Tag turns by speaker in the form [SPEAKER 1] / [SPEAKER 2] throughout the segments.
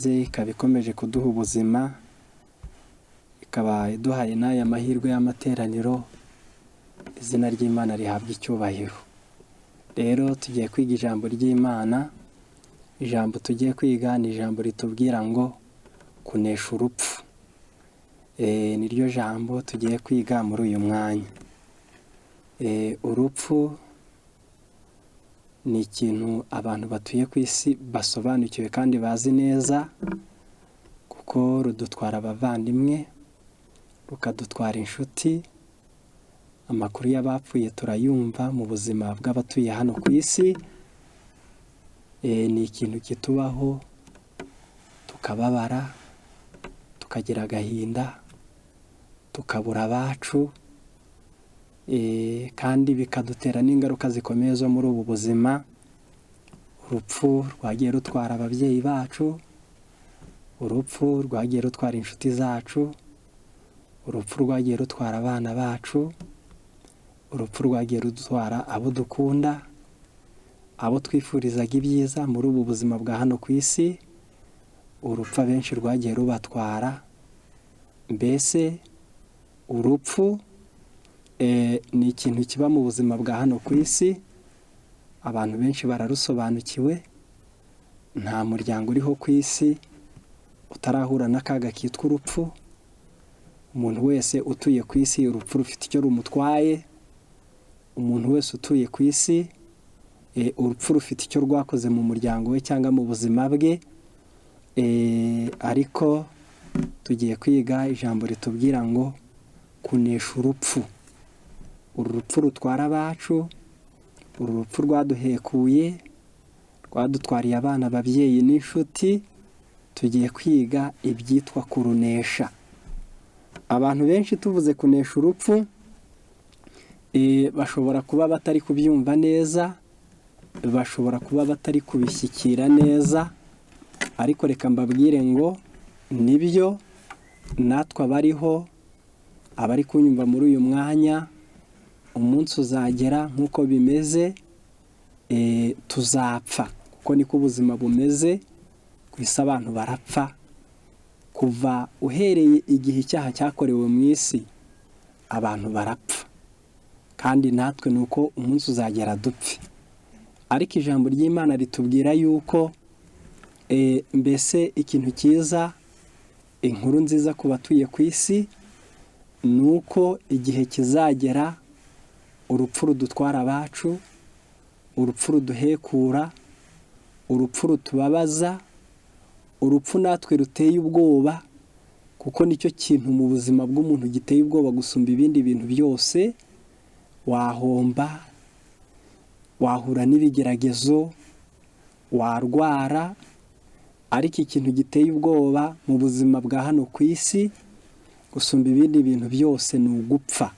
[SPEAKER 1] Ikaba ikomeje kuduha ubuzima, ikaba iduhaye n'aya mahirwe y'amateraniro, izina ry'Imana rihabwa icyubahiro. Rero tugiye kwiga ijambo ry'Imana, ijambo tugiye kwiga ni ijambo ritubwira ngo kunesha urupfu. Niryo jambo tugiye kwiga muri uyu mwanya. Urupfu ni ikintu abantu batuye ku isi basobanukiwe kandi bazi neza, kuko rudutwara abavandimwe, rukadutwara inshuti, amakuru y'abapfuye turayumva mu buzima bw'abatuye hano ku isi, ni ikintu kitubaho tukababara, tukagira agahinda, tukabura abacu, kandi bikadutera n'ingaruka zikomeye zo muri ubu buzima. Urupfu rwagiye rutwara ababyeyi bacu, urupfu rwagiye rutwara inshuti zacu, urupfu rwagiye rutwara abana bacu, urupfu rwagiye rudutwara abo dukunda, abo twifurizaga ibyiza muri ubu buzima bwa hano ku isi, urupfu abenshi rwagiye rubatwara. Mbese urupfu ni ikintu kiba mu buzima bwa hano ku isi, abantu benshi bararusobanukiwe, nta muryango uriho ku isi utarahura n'akaga kitwa urupfu. Umuntu wese utuye ku isi urupfu rufite icyo rumutwaye, umuntu wese utuye ku isi urupfu rufite icyo rwakoze mu muryango we cyangwa mu buzima bwe. Ariko tugiye kwiga ijambo ritubwira ngo kunesha urupfu. Uru rupfu rutwara abacu, uru rupfu rwaduhekuye, rwadutwariye abana, ababyeyi n'inshuti, tugiye kwiga ibyitwa kurunesha. Abantu benshi tuvuze kunesha urupfu, bashobora kuba batari kubyumva neza, bashobora kuba batari kubishyikira neza, ariko reka mbabwire ngo nibyo, natwe abariho, abari kunyumva muri uyu mwanya, umunsi uzagera nk'uko bimeze, tuzapfa, kuko niko ubuzima bumeze ku isi, abantu barapfa. Kuva uhereye igihe icyaha cyakorewe mu isi, abantu barapfa, kandi natwe ni uko umunsi uzagera dupfe. Ariko ijambo ry'Imana ritubwira yuko mbese ikintu cyiza, inkuru nziza ku batuye ku isi, ni uko igihe kizagera urupfu rudutwara abacu, urupfu ruduhekura, urupfu rutubabaza, urupfu natwe ruteye ubwoba, kuko nicyo kintu mu buzima bw'umuntu giteye ubwoba gusumba ibindi bintu byose. Wahomba, wahura n'ibigeragezo, warwara, ariko ikintu giteye ubwoba mu buzima bwa hano ku isi gusumba ibindi bintu byose ni ugupfa.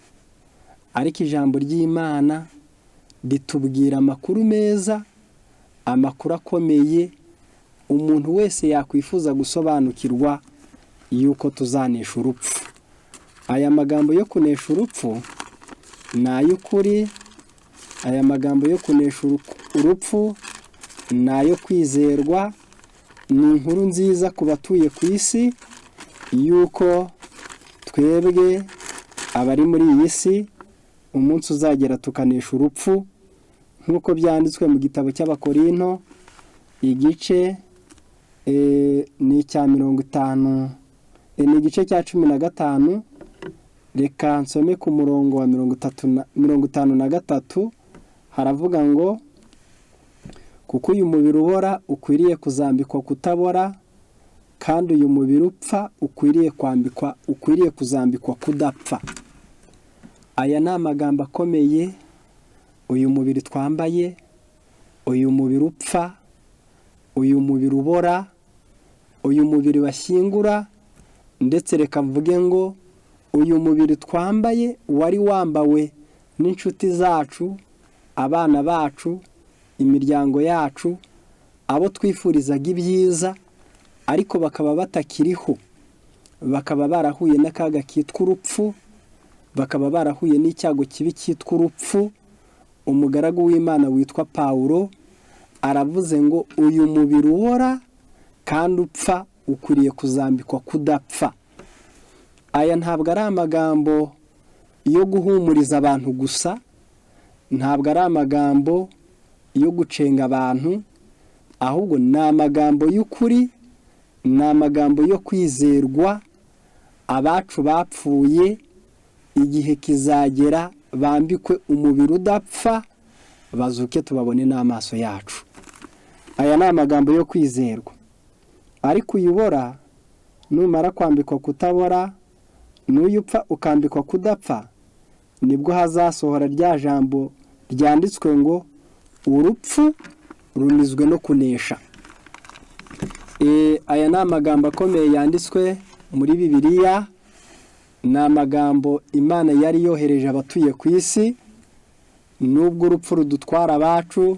[SPEAKER 1] Ariko ijambo ry'Imana ritubwira amakuru meza, amakuru akomeye umuntu wese yakwifuza gusobanukirwa, yuko tuzanesha urupfu. Aya magambo yo kunesha urupfu ni ay'ukuri, aya magambo yo kunesha urupfu ni ayo kwizerwa, ni inkuru nziza ku batuye ku isi, yuko twebwe abari muri iyi si umunsi uzagera tukanesha urupfu, nk'uko byanditswe mu gitabo cy'Abakorinto, igice ni icya 50, ni igice cya 15. Reka nsome ku murongo wa 30 na 53, haravuga ngo: "Kuko uyu mubiri ubora ukwiriye kuzambikwa kutabora, kandi uyu mubiri upfa ukwiriye kwambikwa, ukwiriye kuzambikwa kudapfa." Aya ni amagambo akomeye. Uyu mubiri twambaye, uyu mubiri upfa, uyu mubiri ubora, uyu mubiri bashyingura, ndetse reka mvuge ngo uyu mubiri twambaye wari wambawe n'inshuti zacu, abana bacu, imiryango yacu, abo twifurizaga ibyiza, ariko bakaba batakiriho, bakaba barahuye n'akaga kitwa urupfu, bakaba barahuye n'icyago kibi cyitwa urupfu. Umugaragu w'Imana witwa Pawulo aravuze ngo uyu mubiri ubora Kandi upfa ukwiriye kuzambikwa kudapfa. Aya ntabwo ari amagambo yo guhumuriza abantu gusa, ntabwo ari amagambo yo gucenga abantu, ahubwo ni amagambo y'ukuri, ni amagambo yo kwizerwa. Abacu bapfuye igihe kizagera bambikwe umubiri udapfa, bazuke tubabone n'amaso yacu. Aya ni amagambo yo kwizerwa. Ariko uyobora numara kwambikwa kutabora, n'uyu upfa ukambikwa kudapfa, nibwo hazasohora rya jambo ryanditswe ngo urupfu rumizwe no kunesha. Aya ni amagambo akomeye yanditswe muri Bibiliya, ni amagambo Imana yari yohereje abatuye ku isi. Nubwo urupfu rudutwara abacu,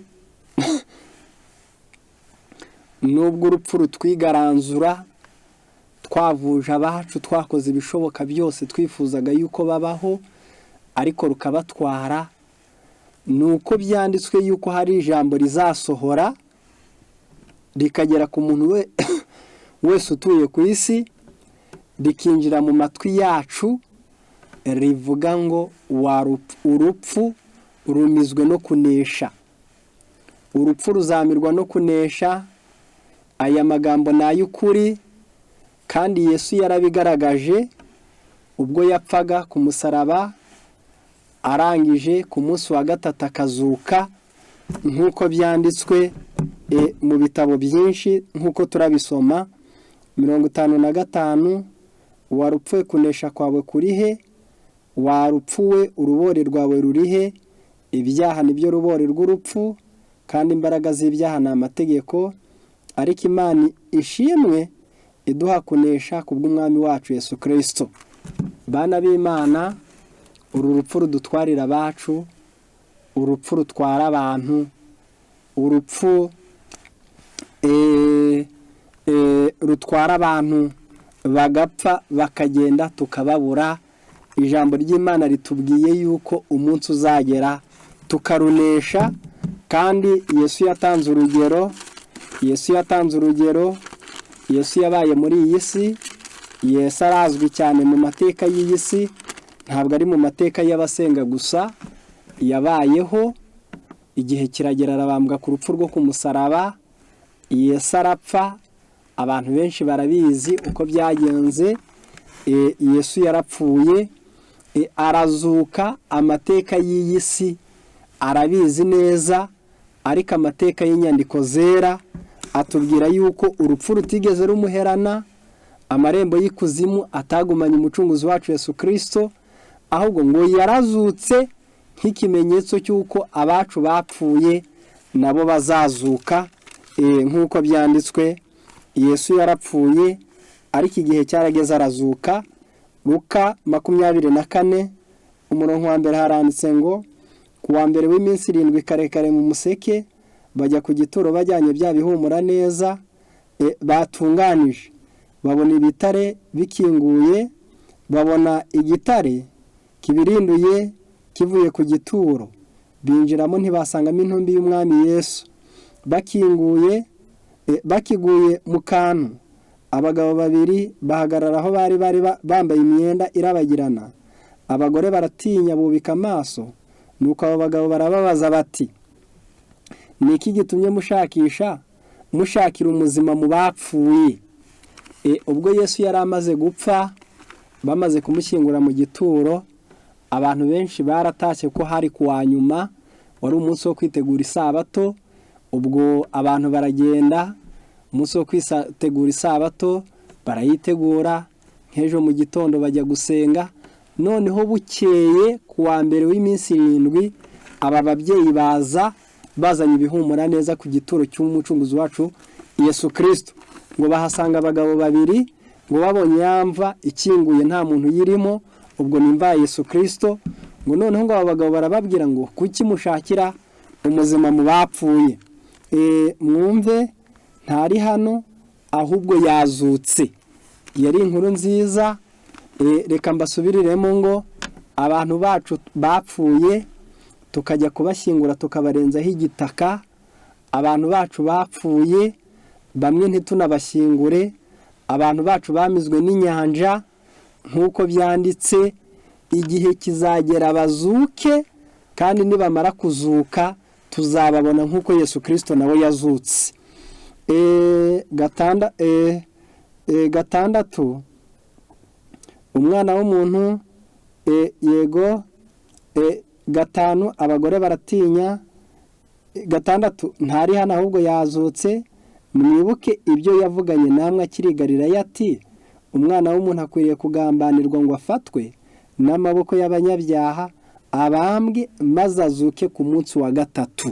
[SPEAKER 1] nubwo urupfu rutwigaranzura, twavuje abacu, twakoze ibishoboka byose twifuzaga yuko babaho, ariko rukabatwara. Ni uko byanditswe yuko hari ijambo rizasohora rikagera ku muntu wese utuye ku isi, rikinjira mu matwi yacu, rivuga ngo urupfu rumizwe no kunesha. Urupfu ruzamirwa no kunesha. Aya magambo ni ay'ukuri, kandi Yesu yarabigaragaje ubwo yapfaga ku musaraba, arangije ku munsi wa gatatu akazuka, nk'uko byanditswe mu bitabo byinshi, nk'uko turabisoma. 55: warupfuwe kunesha kwawe kuri he? Warupfuwe urubori rwawe ruri he? Ibyaha nibyo rubori rw'urupfu, kandi imbaraga z'ibyaha ni amategeko. Ariko Imana ishimwe iduha kunesha kubw'Umwami wacu Yesu Kirisito. Bana b'Imana, uru rupfu rudutwarira abacu, urupfu rutwara abantu, urupfu rutwara abantu bagapfa bakagenda tukababura. Ijambo ry'Imana ritubwiye yuko umunsi uzagera tukarunesha, kandi Yesu yatanze urugero. Yesu yatanze urugero. Yesu yabaye muri iyi si. Yesu arazwi cyane mu mateka y'iyi si, ntabwo ari mu mateka y'abasenga gusa. Yabayeho, igihe kiragera arabambwa ku rupfu rwo ku musaraba. Yesu arapfa, abantu benshi barabizi uko byagenze. Yesu yarapfuye, arazuka. Amateka y'iyi si arabizi neza, ariko amateka y'inyandiko zera atubwira yuko urupfu rutigeze rumuherana, amarembo y'ikuzimu atagumanye Umucunguzi wacu Yesu Kirisito, ahubwo ngo yarazutse nk'ikimenyetso cy'uko abacu bapfuye nabo bazazuka, nk'uko byanditswe. Yesu yarapfuye, ariko igihe cyarageze arazuka. Luka 24 umurongo wa 1 haranditse ngo: ku wa mbere w'iminsi 7 karekare mu museke bajya ku gituro bajyanye bya bihumura neza batunganije, babona ibitare bikinguye, babona igitare kibirinduye kivuye ku gituro. Binjiramo ntibasangamo intumbi y'Umwami Yesu. Bakinguye, bakiguye mu kantu, abagabo babiri bahagarara aho bari bari bambaye imyenda irabagirana. Abagore baratinya, bubika amaso. Nuko abo bagabo barababaza bati: ni iki gitumye mushakisha, mushakira umuzima mu bapfuye? Ubwo Yesu yari amaze gupfa, bamaze kumushyingura mu gituro, abantu benshi baratashye ko hari ku wa nyuma, wari umunsi wo kwitegura isabato. Ubwo abantu baragenda, umunsi wo kwitegura isabato barayitegura, nk'ejo mu gitondo bajya gusenga. Noneho bukeye ku wa mbere w'iminsi 7, aba babyeyi baza bazanye ibihumura neza ku gituro cy'Umucunguzi wacu Yesu Kirisito. Ngo bahasanga abagabo babiri, ngo babonye yamva ikinguye nta muntu uyirimo, ubwo ni imva ya Yesu Kirisito. Ngo noneho ngo abo bagabo barababwira ngo: kuki mushakira umuzima mu bapfuye? Mwumve, ntari hano, ahubwo yazutse. Yari inkuru nziza. Reka mbasubiriremo ngo abantu bacu bapfuye tukajya kubashyingura tukabarenzaho igitaka, abantu bacu bapfuye Bamwe ntitunabashyingure. Abantu bacu bamizwe n'inyanja nk'uko byanditse. Igihe kizagera bazuke, kandi nibamara kuzuka tuzababona nk'uko Yesu Kirisito nawe yazutse. 6, umwana w'umuntu, yego, 5, abagore baratinya. 6, ntari hano ahubwo yazutse. Mwibuke ibyo yavuganye namwe akiri i Galilaya ati: "Umwana w'umuntu akwiriye kugambanirwa ngo afatwe n'amaboko y'abanyabyaha, abambwe, maze azuke ku munsi wa gatatu."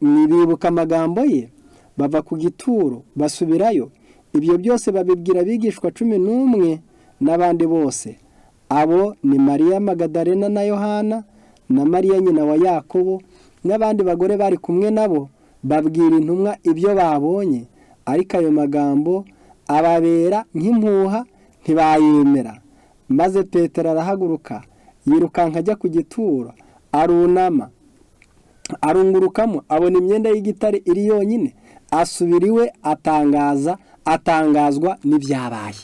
[SPEAKER 1] Bibuka amagambo ye, bava ku gituro basubirayo. Ibyo byose babibwira abigishwa 11 n'abandi bose. Abo ni Mariya Magadarena na Yohana na Mariya nyina wa Yakobo n'abandi bagore bari kumwe nabo. Babwira intumwa ibyo babonye, ariko ayo magambo ababera nk'impuha, ntibayemera. Maze Petero arahaguruka, yirukanka ajya ku gituro, arunama, arungurukamo, abona imyenda y'igitare iri yonyine, asubira iwe atangaza, atangazwa n'ibyabaye.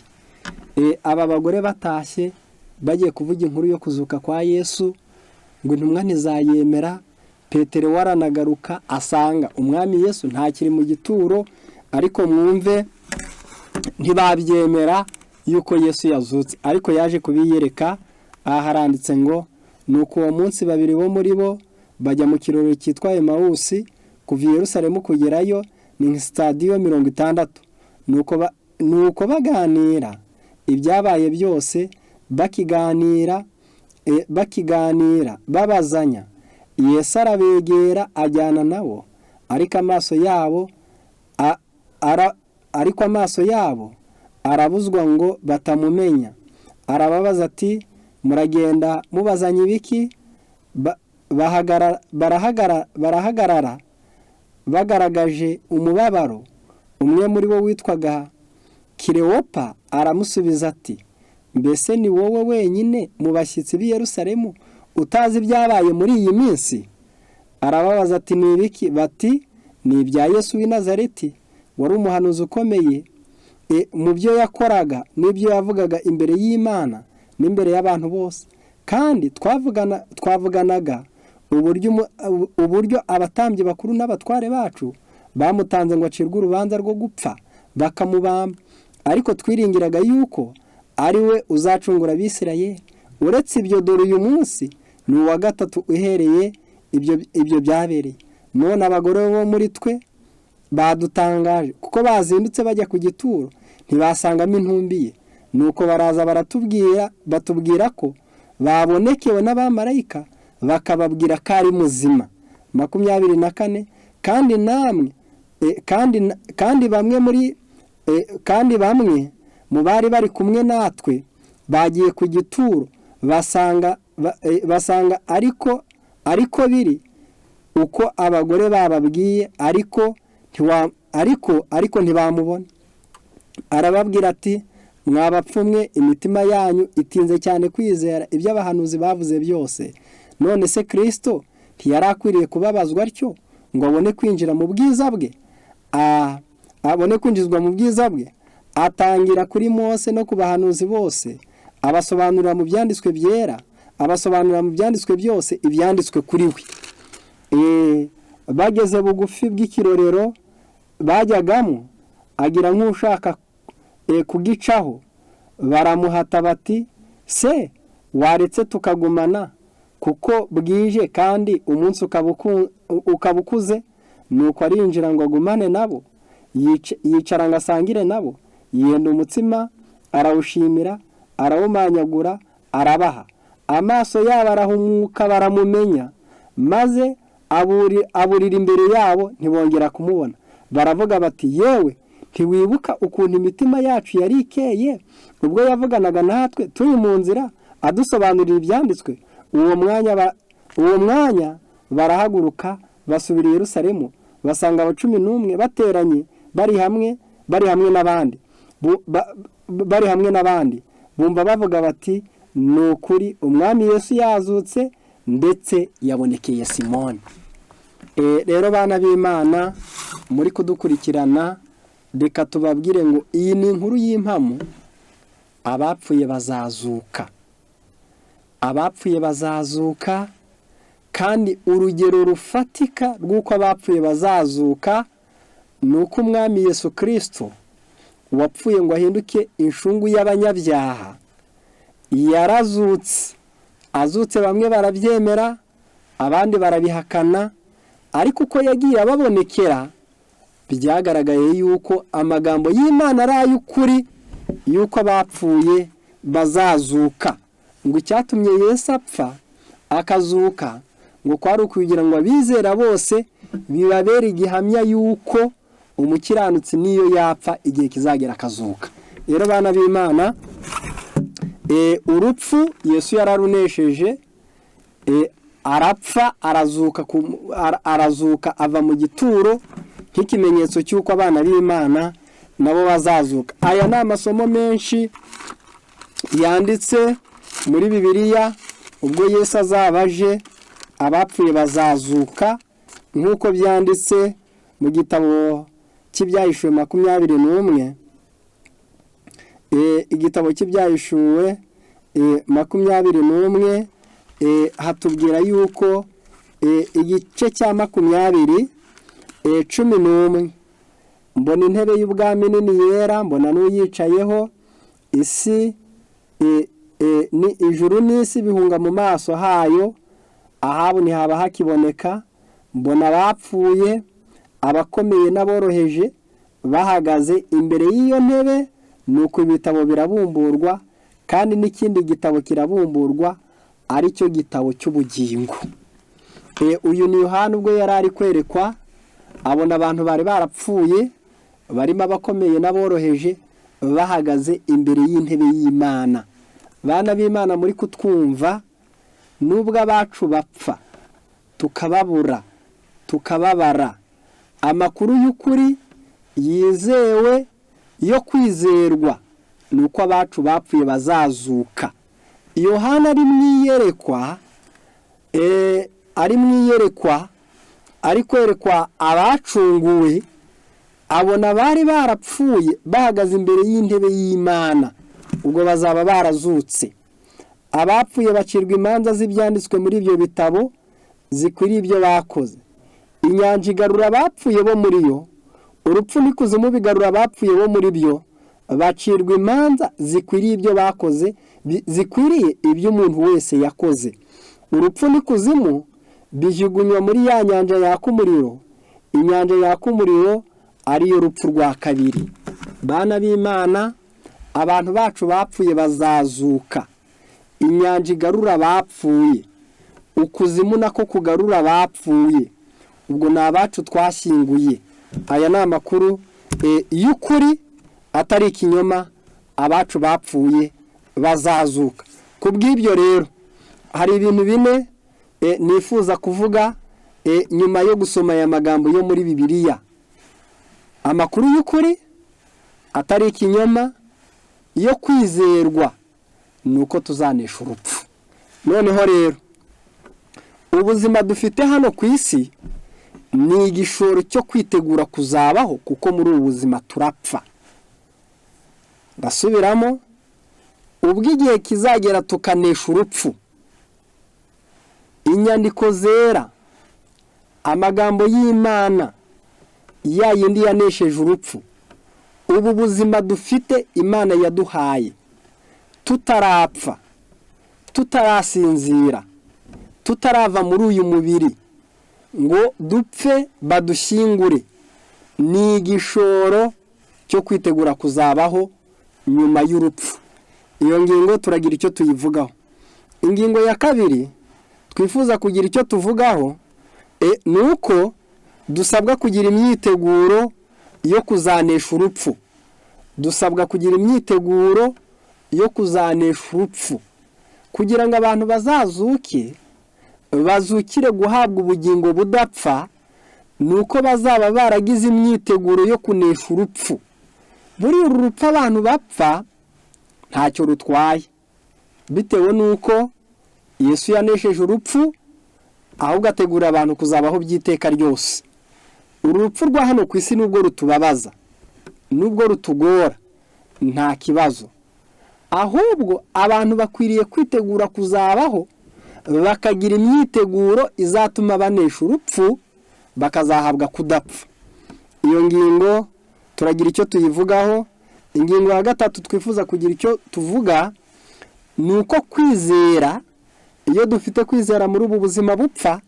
[SPEAKER 1] Aba bagore batashye bagiye kuvuga inkuru yo kuzuka kwa Yesu, ngo intumwa ntizayemera. Petero waranagaruka asanga umwami Yesu ntakiri mu gituro, ariko mwumve, ntibabyemera yuko Yesu yazutse, ariko yaje kubiyereka. Aha haranditse ngo: "Nuko uwo munsi babiri bo muri bo bajya mu kirori cyitwa Emawusi. Kuva i Yerusalemu kugerayo ni nka sitadiyo 60. Nuko baganira ibyabaye byose. Bakiganira babazanya, Yesu arabegera ajyana nabo, ariko amaso yabo arabuzwa ngo batamumenya. Arababaza ati: 'Muragenda mubazanya ibiki?' Barahagarara bagaragaje umubabaro. Umwe muri bo witwaga Kirewopa aramusubiza ati: 'Mbese ni wowe wenyine mu bashyitsi b'i Yerusalemu utazi ibyabaye muri iyi minsi?' Arababaza ati: 'Ni ibiki?' Bati: 'Ni ibya Yesu w'i Nazareti, wari umuhanuzi ukomeye mu byo yakoraga n'ibyo yavugaga imbere y'Imana n'imbere y'abantu bose. Kandi twavuganaga uburyo abatambyi bakuru n'abatware bacu bamutanze ngo acirwe urubanza rwo gupfa, bakamubamba. Ariko twiringiraga yuko ari we uzacungura Abisirayeli. Uretse ibyo, dore uyu munsi ni uwa gatatu uhereye ibyo byabereye. None abagore bo muri twe badutangaje, kuko bazindutse bajya ku gituro ntibasangamo intumbi ye. Nuko baraza baratubwira, batubwira ko babonekewe n'abamarayika, bakababwira ko ari muzima." 24, kandi namwe kandi bamwe muri kandi bamwe mu bari bari kumwe natwe bagiye ku gituro, basanga ariko biri uko abagore bababwiye, ariko ntibamubona. Arababwira ati: "Mwa bapfu mwe, imitima yanyu itinze cyane kwizera ibyo abahanuzi bavuze byose. None se Kirisito ntiyari akwiriye kubabazwa atyo ngo abone kwinjira mu bwiza bwe, abone kwinjizwa mu bwiza bwe?" Atangira kuri Mose no ku bahanuzi bose, abasobanurira mu byanditswe byera, abasobanurira mu byanditswe byose ibyanditswe kuri we. Bageze bugufi bw'ikirorero bajyagamo, agira nk'ushaka kugicaho. Baramuhata bati: "Se waretse tukagumana, kuko bwije kandi umunsi ukaba ukuze?" Nuko arinjira ngo agumane nabo. Yicara ngo asangire nabo. Yenda umutsima, arawushimira, arawumanyagura, arabaha. Amaso yabo arahumuka, baramumenya. Maze aburira imbere yabo, ntibongera kumubona. Baravuga bati: "Yewe, ntiwibuka ukuntu imitima yacu yari ikeye ubwo yavuganaga natwe turi mu nzira, adusobanurira ibyanditswe?" Uwo mwanya barahaguruka, basubira i Yerusalemu, basanga aba 11 bateranye bari hamwe n'abandi. Bumva bavuga bati: "Ni ukuri, umwami Yesu yazutse, ndetse yabonekeye Simoni." Rero bana b'Imana muri kudukurikirana. Reka tubabwire ngo iyi ni inkuru y'impamo, abapfuye bazazuka, abapfuye bazazuka. Kandi urugero rufatika rw'uko abapfuye bazazuka ni uko Umwami Yesu Kirisito wapfuye ngo ahinduke inshungu y'abanyabyaha yarazutse. Azutse bamwe barabyemera, abandi barabihakana, ariko uko yagiye ababonekera byagaragaye yuko amagambo y'Imana ari ay'ukuri, yuko abapfuye bazazuka. Ngo icyatumye Yesu apfa akazuka ngo kwari ukugira ngo abizera bose bibabere igihamya yuko umukiranutsi niyo yapfa igihe kizagera akazuka. Rero bana b'Imana, urupfu Yesu yararunesheje, arapfa arazuka, arazuka ava mu gituro nk'ikimenyetso cy'uko abana b'Imana nabo bazazuka. Aya ni amasomo menshi yanditse muri Bibiliya. Ubwo Yesu azaba aje, abapfuye bazazuka nk'uko byanditse mu gitabo cy'Ibyahishuwe 21. Igitabo cy'Ibyahishuwe 21 hatubwira yuko igice cya 20 11: "Mbona intebe y'ubwami nini yera, mbona n'uyicayeho, isi ni ijuru n'isi bihunga mu maso hayo, ahabo ntihaba hakiboneka. Mbona abapfuye, abakomeye n'aboroheje, bahagaze imbere y'iyo ntebe, nuko ibitabo birabumburwa, kandi n'ikindi gitabo kirabumburwa, aricyo gitabo cy'ubugingo." Uyu ni Yohana ubwo yari ari kwerekwa, abona abantu bari barapfuye barimo abakomeye n'aboroheje bahagaze imbere y'intebe y'Imana. Bana b'Imana muri kutwumva, nubwo abacu bapfa tukababura tukababara, amakuru y'ukuri yizewe yo kwizerwa ni uko abacu bapfuye bazazuka. Yohana ari mu iyerekwa, ari mu iyerekwa, ari kwerekwa abacunguwe, abona abari barapfuye bahagaze imbere y'intebe y'Imana, ubwo bazaba barazutse. Abapfuye bacirwa imanza z'ibyanditswe muri ibyo bitabo zikwiriye ibyo bakoze. Inyanja igarura abapfuye bo muri yo, urupfu n'ikuzimu bigarura abapfuye bo muri byo, bacirwa imanza zikwiriye ibyo bakoze, zikwiriye ibyo umuntu wese yakoze. Urupfu n'ikuzimu bijugunywa muri ya nyanja yaka umuriro, inyanja yaka umuriro ariyo rupfu rwa kabiri. Bana b'Imana, abantu bacu bapfuye bazazuka. Inyanja igarura abapfuye, ukuzimu nako kugarura abapfuye, ubwo ni abacu twashyinguye. Aya ni amakuru y'ukuri atari ikinyoma, abacu bapfuye bazazuka. Ku bw'ibyo rero hari ibintu bine nifuza kuvuga nyuma yo gusoma aya magambo yo muri Bibiliya. Amakuru y'ukuri atari ikinyoma yo kwizerwa ni uko tuzanesha urupfu. Noneho rero ubuzima dufite hano ku isi ni igishoro cyo kwitegura kuzabaho, kuko muri ubu buzima turapfa. Ndasubiramo, ubwo igihe kizagera tukanesha urupfu, inyandiko zera, amagambo y'Imana ya yindi yanesheje urupfu, ubu buzima dufite Imana yaduhaye tutarapfa, tutarasinzira, tutarava muri uyu mubiri ngo dupfe badushyingure, ni igishoro cyo kwitegura kuzabaho nyuma y'urupfu. Iyo ngingo turagira icyo tuyivugaho. Ingingo ya kabiri twifuza kugira icyo tuvugaho ni uko dusabwa kugira imyiteguro yo kuzanesha urupfu. Dusabwa kugira imyiteguro yo kuzanesha urupfu kugira ngo abantu bazazuke, bazukire guhabwa ubugingo budapfa, ni uko bazaba baragize imyiteguro yo kunesha urupfu. Buri uru rupfu abantu bapfa ntacyo rutwaye, bitewe n'uko Yesu yanesheje urupfu, ahubwo ategura abantu kuzabaho by'iteka ryose. Uru rupfu rwa hano ku isi nubwo rutubabaza, Nubwo rutugora, nta kibazo. Ahubwo abantu bakwiriye kwitegura kuzabaho, bakagira imyiteguro izatuma banesha urupfu, bakazahabwa kudapfa. Iyo ngingo turagira icyo tuyivugaho. Ingingo ya gatatu twifuza kugira icyo tuvuga ni uko kwizera, iyo dufite kwizera muri ubu buzima bupfa,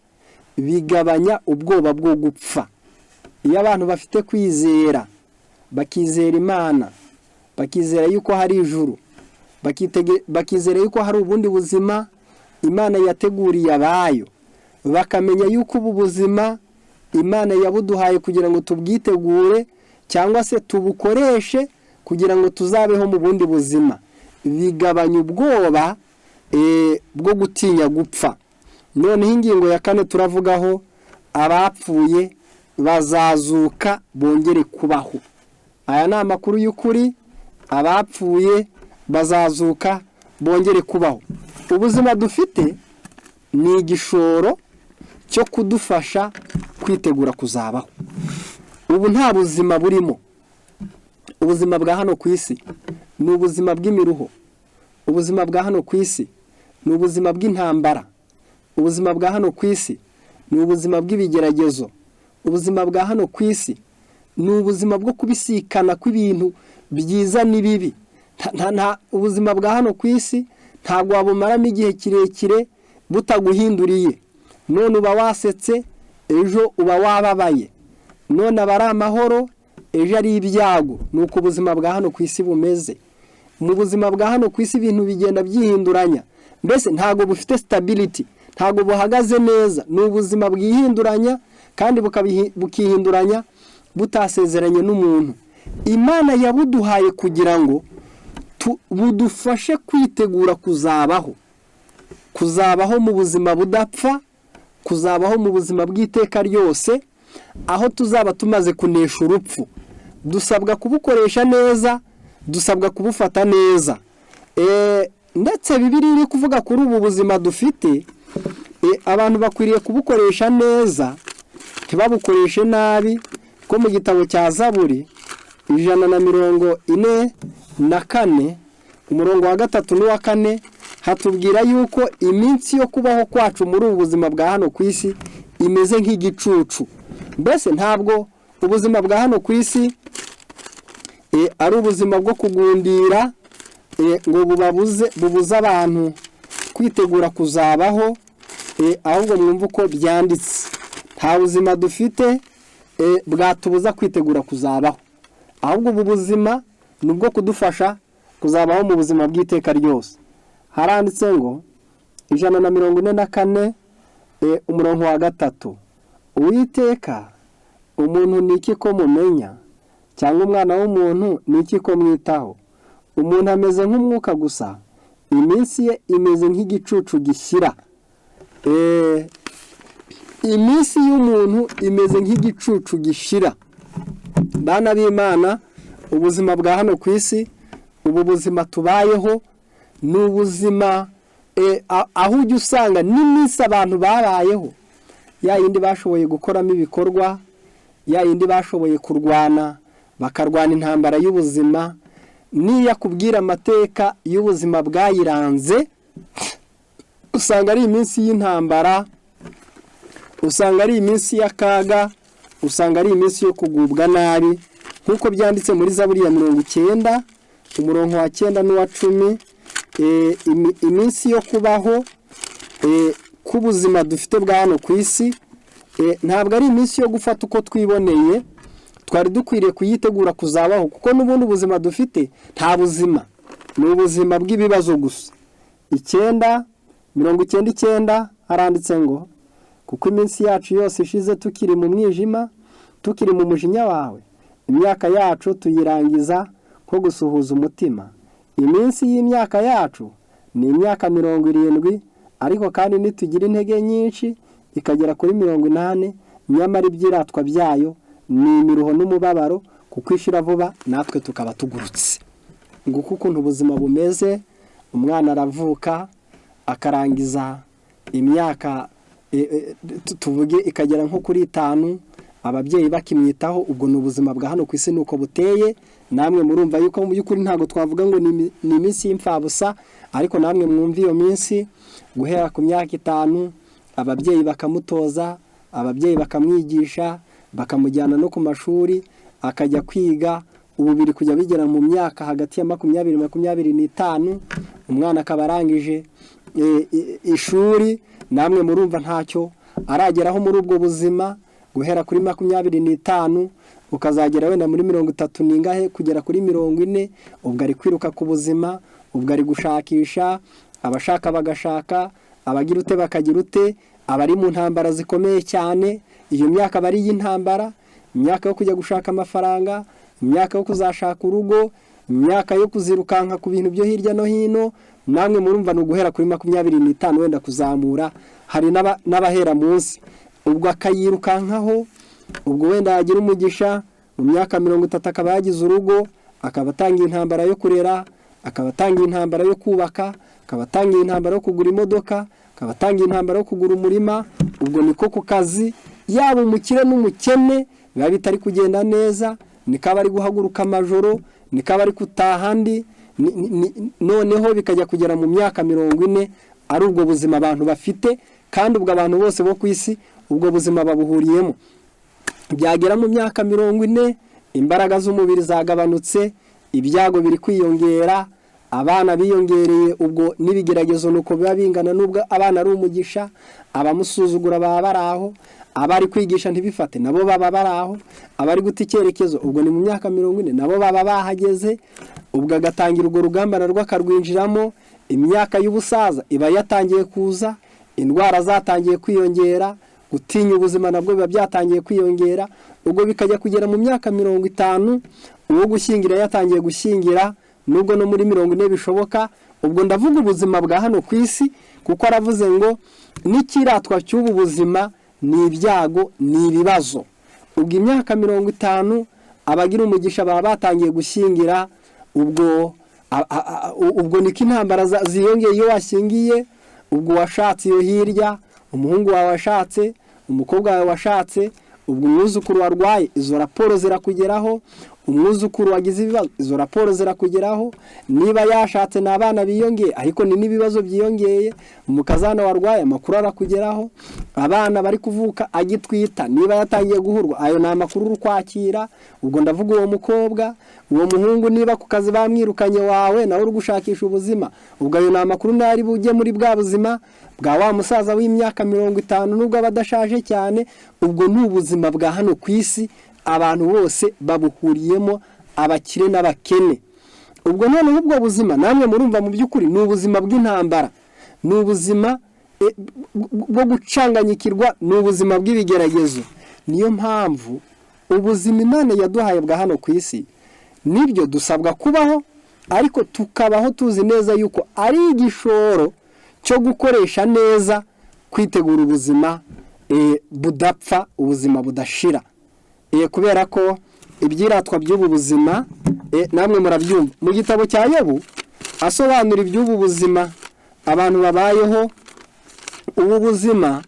[SPEAKER 1] bigabanya ubwoba bwo gupfa. Iyo abantu bafite kwizera, bakizera Imana, bakizera yuko hari ijuru, bakizera yuko hari ubundi buzima Imana yateguriye abayo, bakamenya yuko ubu buzima Imana yabuduhaye kugira ngo tubwitegure cyangwa se tubukoreshe kugira ngo tuzabeho mu bundi buzima, bigabanya ubwoba bwo gutinya gupfa. Noneho ingingo ya kane turavugaho, abapfuye bazazuka bongere kubaho. Aya ni amakuru y'ukuri, abapfuye bazazuka bongere kubaho. Ubuzima dufite ni igishoro cyo kudufasha kwitegura kuzabaho. Ubu nta buzima burimo. Ubuzima bwa hano ku isi ni ubuzima bw'imiruho. Ubuzima bwa hano ku isi ni ubuzima bw'intambara. Ubuzima bwa hano ku isi ni ubuzima bw'ibigeragezo. Ubuzima bwa hano ku isi ni ubuzima bwo kubisikana kw'ibintu byiza n'ibibi. Ubuzima bwa hano ku isi ntabwo wabumaramo igihe kirekire butaguhinduriye. None uba wasetse, ejo uba wababaye. None aba ari amahoro, ejo ari ibyago. Ni uko ubuzima bwa hano ku isi bumeze. Mu buzima bwa hano ku isi ibintu bigenda byihinduranya, mbese ntabwo bufite stability, ntabwo buhagaze neza. Ni ubuzima bwihinduranya kandi bukihinduranya butasezeranye n'umuntu. Imana yabuduhaye kugira ngo budufashe kwitegura kuzabaho, kuzabaho mu buzima budapfa, kuzabaho mu buzima bw'iteka ryose, aho tuzaba tumaze kunesha urupfu. Dusabwa kubukoresha neza, dusabwa kubufata neza. Ndetse Bibiliya iri kuvuga kuri ubu buzima dufite, abantu bakwiriye kubukoresha neza, ntibabukoreshe nabi. Ko mu gitabo cya Zaburi 144, umurongo wa 3 n'uwa 4, hatubwira yuko iminsi yo kubaho kwacu muri ubu buzima bwa hano ku isi imeze nk'igicucu. Mbese ntabwo ubuzima bwa hano ku isi ari ubuzima bwo kugundira ngo bubuze abantu kwitegura kuzabaho, ahubwo mwumve uko byanditse. Nta buzima dufite bwatubuza kwitegura kuzabaho, ahubwo ubu buzima ni ubwo kudufasha kuzabaho mu buzima bw'iteka ryose. Haranditse ngo 144, umurongo wa 3: "Uwiteka, umuntu ni iki ko mumenya, cyangwa umwana w'umuntu ni iki ko mwitaho? Umuntu ameze nk'umwuka gusa, iminsi ye imeze nk'igicucu gishyira." Iminsi y'umuntu imeze nk'igicucu gishira. Bana b'Imana, ubuzima bwa hano ku isi, ubu buzima tubayeho, ni ubuzima aho ujya usanga n'iminsi abantu babayeho, ya yindi bashoboye gukoramo ibikorwa, ya yindi bashoboye kurwana, bakarwana intambara y'ubuzima, niyo akubwira amateka y'ubuzima bwayiranze, usanga ari iminsi y'intambara, usanga ari iminsi y'akaga, usanga ari iminsi yo kugubwa nabi, nk'uko byanditse muri Zaburi ya 90, umurongo wa 9 n'uwa 10. Iminsi yo kubaho k'ubuzima dufite bwa hano ku isi ntabwo ari iminsi yo gufata uko twiboneye. Twari dukwiriye kuyitegura kuzabaho, kuko n'ubundi ubuzima dufite nta buzima, ni ubuzima bw'ibibazo gusa. 9, 99 haranditse ngo: "Kuko iminsi yacu yose ishize tukiri mu mwijima, tukiri mu mujinya wawe, imyaka yacu tuyirangiza nko gusuhuza umutima. Iminsi y'imyaka yacu ni imyaka 70, ariko kandi nitugira intege nyinshi ikagera kuri 80, nyamara ibyiratwa byayo ni imiruho n'umubabaro, kuko ishira vuba natwe tukaba tugurutse." Nguko ukuntu ubuzima bumeze. Umwana aravuka akarangiza imyaka, tuvuge ikagera nko kuri 5. Ababyeyi bakimwitaho. Ubwo ni ubuzima bwa hano ku isi, nuko buteye. Namwe murumva yuko mu by'ukuri ntabwo twavuga ngo ni iminsi y'imfabusa, ariko namwe mwumva iyo minsi guhera ku myaka 5, ababyeyi bakamutoza, ababyeyi bakamwigisha, bakamujyana no ku mashuri akajya kwiga. Ubu biri kujya bigera mu myaka hagati ya 20 25, umwana akaba arangije ishuri. Namwe murumva ntacyo arageraho muri ubwo buzima. Guhera kuri 25 ukazagera wenda muri 30 n'ingahe, kugera kuri 40, ubwo ari kwiruka ku buzima, ubwo ari gushakisha, abashaka bagashaka, abagira ute bakagira ute, abari mu ntambara zikomeye cyane. Iyo myaka bari y'intambara, imyaka yo kujya gushaka amafaranga, imyaka yo kuzashaka urugo, imyaka yo kuzirukanka ku bintu byo hirya no hino. Namwe murumva ni uguhera kuri 25 wenda kuzamura, hari n'abahera munsi. Ubwo akayirukankaho, ubwo wenda yagira umugisha mu myaka 30 akaba yagize urugo, akaba atangiye intambara yo kurera, akaba atangiye intambara yo kubaka, akaba atangiye intambara yo kugura imodoka, akaba atangiye intambara yo kugura umurima. Ubwo niko ku kazi, yaba umukire n'umukene biba bitari kugenda neza, niko aba ari guhaguruka amajoro, niko aba ari gutaha andi. Noneho bikajya kugera mu myaka 40 ari ubwo buzima abantu bafite, kandi ubwo abantu bose bo ku isi ubwo buzima babuhuriyemo. Byagera mu myaka 40, imbaraga z'umubiri zagabanutse, ibyago biri kwiyongera, abana biyongereye, ubwo n'ibigeragezo nuko biba bingana. Nubwo abana ari umugisha, abamusuzugura baba bari aho, abari kwigisha ntibifate nabo baba bari aho, abari guta icyerekezo, ubwo ni mu myaka 40 nabo baba bahageze. Ubwo agatangira urwo rugamba narwo akarwinjiramo. Imyaka y'ubusaza iba yatangiye kuza, indwara zatangiye kwiyongera, gutinya ubuzima nabwo biba byatangiye kwiyongera. Ubwo bikajya kugera mu myaka 50, uwo gushyingira yatangiye gushyingira, nubwo no muri 40 bishoboka. Ubwo ndavuga ubuzima bwa hano ku isi, kuko aravuze ngo n'ikiratwa cy'ubu buzima ni ibyago, ni ibibazo. Ubwo imyaka 50, abagira umugisha baba batangiye gushyingira. Ubwo niko intambara ziyongeye iyo washyingiye. Ubwo washatse iyo hirya, umuhungu wawe washatse, umukobwa wawe washatse, ubwo umwuzukuru warwaye, izo raporo zirakugeraho. Umwuzukuru wagize ibibazo, izo raporo zirakugeraho. Niba yashatse ni abana biyongeye, ariko ni n'ibibazo byiyongeye. Umukazana warwaye, amakuru arakugeraho. Abana bari kuvuka, agitwita, niba yatangiye guhurwa, ayo ni amakuru uri kwakira. Ubwo ndavuga uwo mukobwa. Uwo muhungu niba ku kazi bamwirukanye wawe, nawe uri gushakisha ubuzima, ubwo ayo ni amakuru ntari bujye muri bwa buzima bwa wa musaza w'imyaka 50, nubwo aba adashaje cyane. Ubwo ni ubuzima bwa hano ku isi, abantu bose babuhuriyemo, abakire n'abakene. Ubwo noneho ubwo buzima namwe murumva mu by'ukuri ni ubuzima bw'intambara, ni ubuzima bwo gucanganyikirwa, ni ubuzima bw'ibigeragezo. Niyo mpamvu ubuzima Imana yaduhaye bwa hano ku isi, nibyo dusabwa kubaho, ariko tukabaho tuzi neza yuko ari igishoro cyo gukoresha neza, kwitegura ubuzima budapfa, ubuzima budashira. Kubera ko ibyiratwa by'ubu buzima namwe murabyumva. Mu gitabo cya Yobu asobanura iby'ubu buzima abantu babayeho, ubu buzima,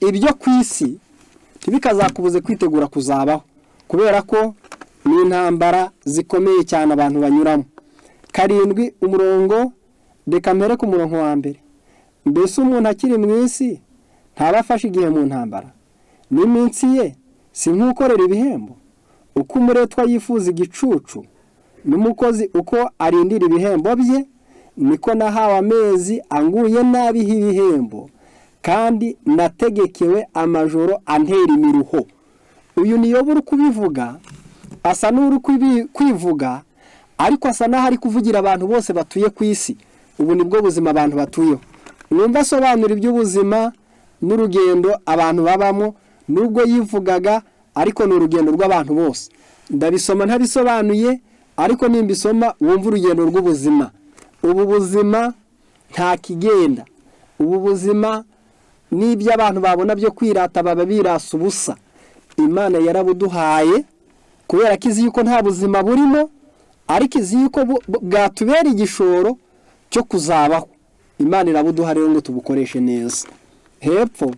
[SPEAKER 1] ibyo ku isi ntibikazakubuze kwitegura kuzabaho, kubera ko ni intambara zikomeye cyane abantu banyuramo. 7 umurongo, reka mpere ku murongo wa 1. Mbese umuntu akiri mu isi ntaba afashe igihe mu ntambara, n'iminsi ye si nk'ukorera ibihembo? Uko umuretwa yifuza igicucu, n'umukozi uko arindira ibihembo bye, niko nahawe amezi anguye nabi ibihembo, kandi nategekewe amajoro antera imiruho. Uyu ni Yobu uri kubivuga, asa n'uri kwivuga, ariko asa n'aho ari kuvugira abantu bose batuye ku isi. Ubu nibwo buzima abantu batuyeho. Mwumva asobanura iby'ubuzima n'urugendo abantu babamo, nubwo yivugaga, ariko ni urugendo rw'abantu bose. Ndabisoma ntabisobanuye, ariko nimbisoma wumva urugendo rw'ubuzima. Ubu buzima nta kigenda, ubu buzima n'ibyo abantu babona byo kwirata baba birasa ubusa. Imana yarabuduhaye kubera ko izi yuko nta buzima burimo, ariko izi yuko bwatubera igishoro cyo kuzabaho. Imana irabuduha rero ngo tubukoreshe neza. Hepfo,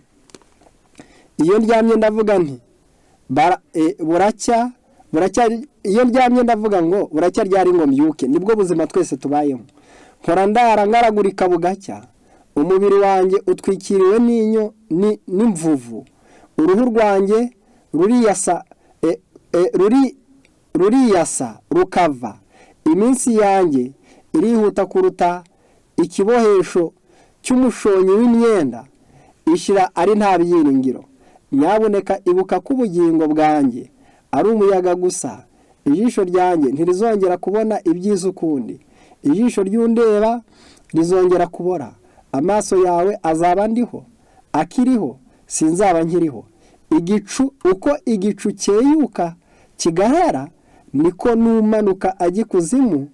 [SPEAKER 1] iyo ndyamye ndavuga nti Buracya buracya, iyo ndyamye ndavuga ngo buracya ryari ngo mbyuke. Nibwo buzima twese tubayemo. Mpora ndara ngaragurika bugacya, umubiri wanjye utwikiriwe n'inyo n'imvuvu, uruhu rwanjye ruriyasa, ruriyasa rukava. Iminsi yanjye irihuta kuruta ikibohesho cy'umushonyi w'imyenda, ishira ari nta byiringiro. Nyabuneka ibuka ko ubugingo bwanjye ari umuyaga gusa, ijisho ryanjye ntirizongera kubona ibyiza ukundi, ijisho ry'undeba rizongera kubora. Amaso yawe azaba ndiho akiriho, sinzaba nkiriho. Igicu, uko igicu cyeyuka kigahera, niko n'umanuka ajya ikuzimu,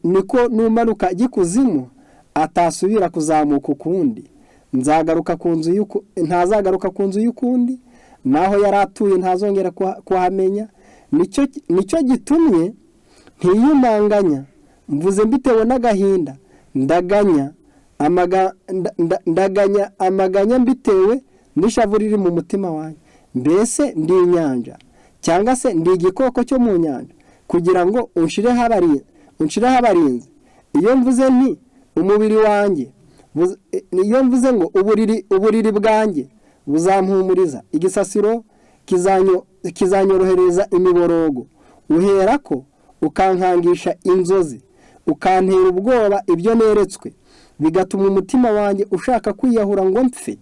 [SPEAKER 1] niko n'umanuka ajya ikuzimu atasubira kuzamuka ukundi. Nzagaruka ku nzu y'uku, ntazagaruka ku nzu y'ukundi, naho yari atuye ntazongera kuhamenya. Nicyo gitumye ntiyumanganya, mvuze mbitewe n'agahinda, ndaganya amaganya mbitewe n'ishavu riri mu mutima wanjye. Mbese ndi inyanja, cyangwa se ndi igikoko cyo mu nyanja, kugira ngo unshireho abarinzi? Iyo mvuze nti umubiri wanjye, iyo mvuze ngo uburiri bwanjye buzampumuriza, igisasiro kizanyorohereza imiborogo, uherako ukankangisha inzozi, ukantera ubwoba ibyo neretswe, bigatuma umutima wanjye ushaka kwiyahura ngo mpfe,